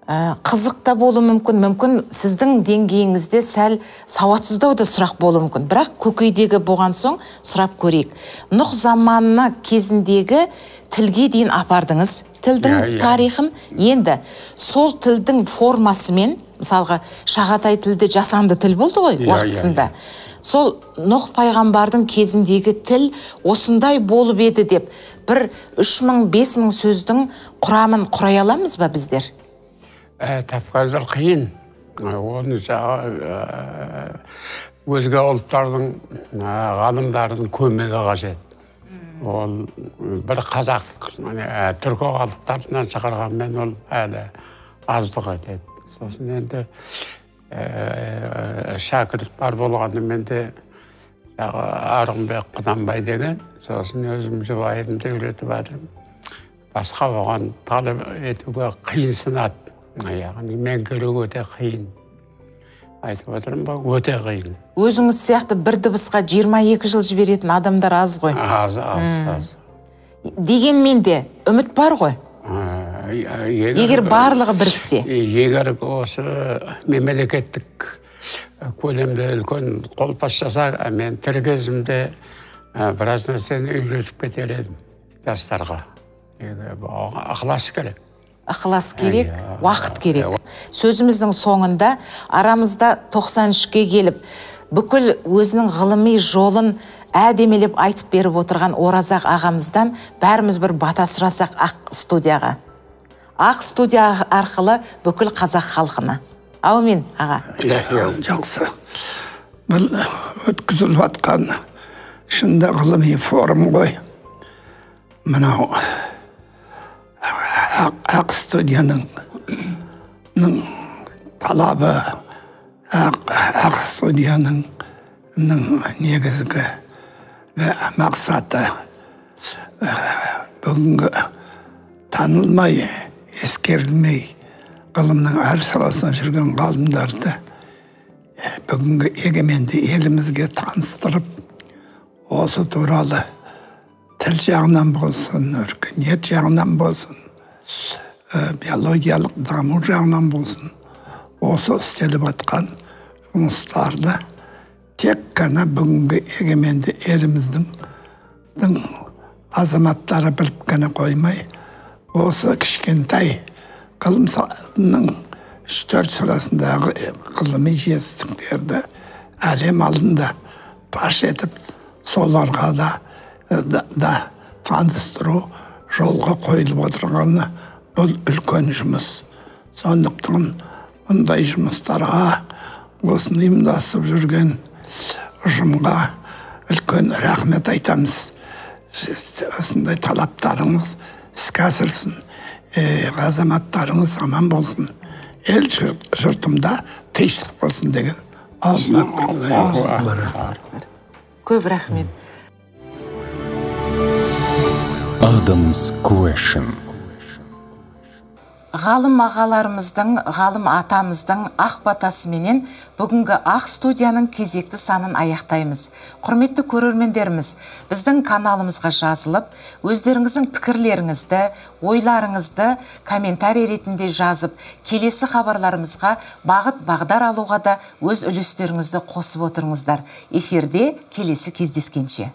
Speaker 5: қызық та болуы мүмкін, мүмкін сіздің деңгейіңізде сәл сауатсыздау да сұрақ болуы мүмкін. Бірақ көкейдегі болған соң сұрап көрейік. Нұх заманына кезіндегі тілге дейін апардыңыз, тілдің тарихын. Енді сол тілдің формасымен, мысалға шағатай тілде жасанды тіл болды ғой уақытысында. Сол Нұх пайғамбардың кезіндегі тіл осындай болып еді деп бір 3000-5000 сөздің құрамын құрай аламыз ба біздер?
Speaker 3: Тап қазір қиын. Оны жағы Өзге ұлттардың ғалымдарының көмегі қажет. Ол бір қазақ, түркі халықтарынан шығарғанмен ол әлі аздық етеді. Сосын енді шәкірт бар болғанымен де Арғынбек Құнанбай деген, сосын өзім жұбайымды үйретіп жатырмын. Басқа оған талап етуге қиынсынады. Яғни меңгеру өте қиын. Айтып отырмын ба, өте қиын.
Speaker 5: Өзіңіз сияқты бір дыбысқа 22 жыл жіберетін адамдар аз ғой.
Speaker 3: Аз, аз, аз.
Speaker 5: Дегенмен де үміт бар ғой. Егер барлығы біріксе.
Speaker 3: Егер осы мемлекеттік көлемде үлкен қолпаш жаса, мен тірі кезімде біраз нәрсені үйретіп кетер едім жастарға. Ықылас керек.
Speaker 5: Ықылас керек, уақыт керек. Сөзіміздің соңында арамызда 93-ке келіп, бүкіл өзінің ғылыми жолын әдемелеп айтып беріп отырған Оразақ ағамыздан бәріміз бір бата сұрасақ ақ студияға. Ақ студия арқылы бүкіл қазақ халқына. Әумин, аға.
Speaker 2: Жақсы. Бұл өткізіліп жатқан шынында ғылыми форум ғой. Мынау ақ студияның талабы, ақ студияның негізгі мақсаты бүгінгі танылмай, ескерілмей ғылымның әр саласында жүрген ғалымдарды бүгінгі егеменді елімізге таныстырып, осы туралы тіл жағынан болсын, өркениет жағынан болсын, биологиялық даму жағынан болсын, осы істеліп жатқан жұмыстарды тек қана бүгінгі егеменді еліміздің азаматтары біліп қана қоймай, осы кішкентай ғылымның 3-4 саласындағы ғылыми жетістіктерді әлем алдында паш етіп, соларға да таныстыру жолға қойылып отырғаны бұл үлкен жұмыс. Сондықтан мұндай жұмыстарға осыны ұйымдастырып жүрген ұжымға үлкен рахмет айтамыз. Осындай талаптарыңыз іске асырсын, азаматтарыңыз аман болсын, ел жұртымда тыныштық болсын деген Алла.
Speaker 5: Көп рахмет.
Speaker 1: Adam's Question.
Speaker 5: Ғалым ағаларымыздың, ғалым атамыздың ақ батасыменен бүгінгі ақ студияның кезекті санын аяқтаймыз. Құрметті көрермендеріміз, біздің каналымызға жазылып, өздеріңіздің пікірлеріңізді, ойларыңызды комментарий ретінде жазып, келесі хабарларымызға бағыт бағдар алуға да өз үлестеріңізді қосып отырыңыздар. Эфирде келесі кездескенше.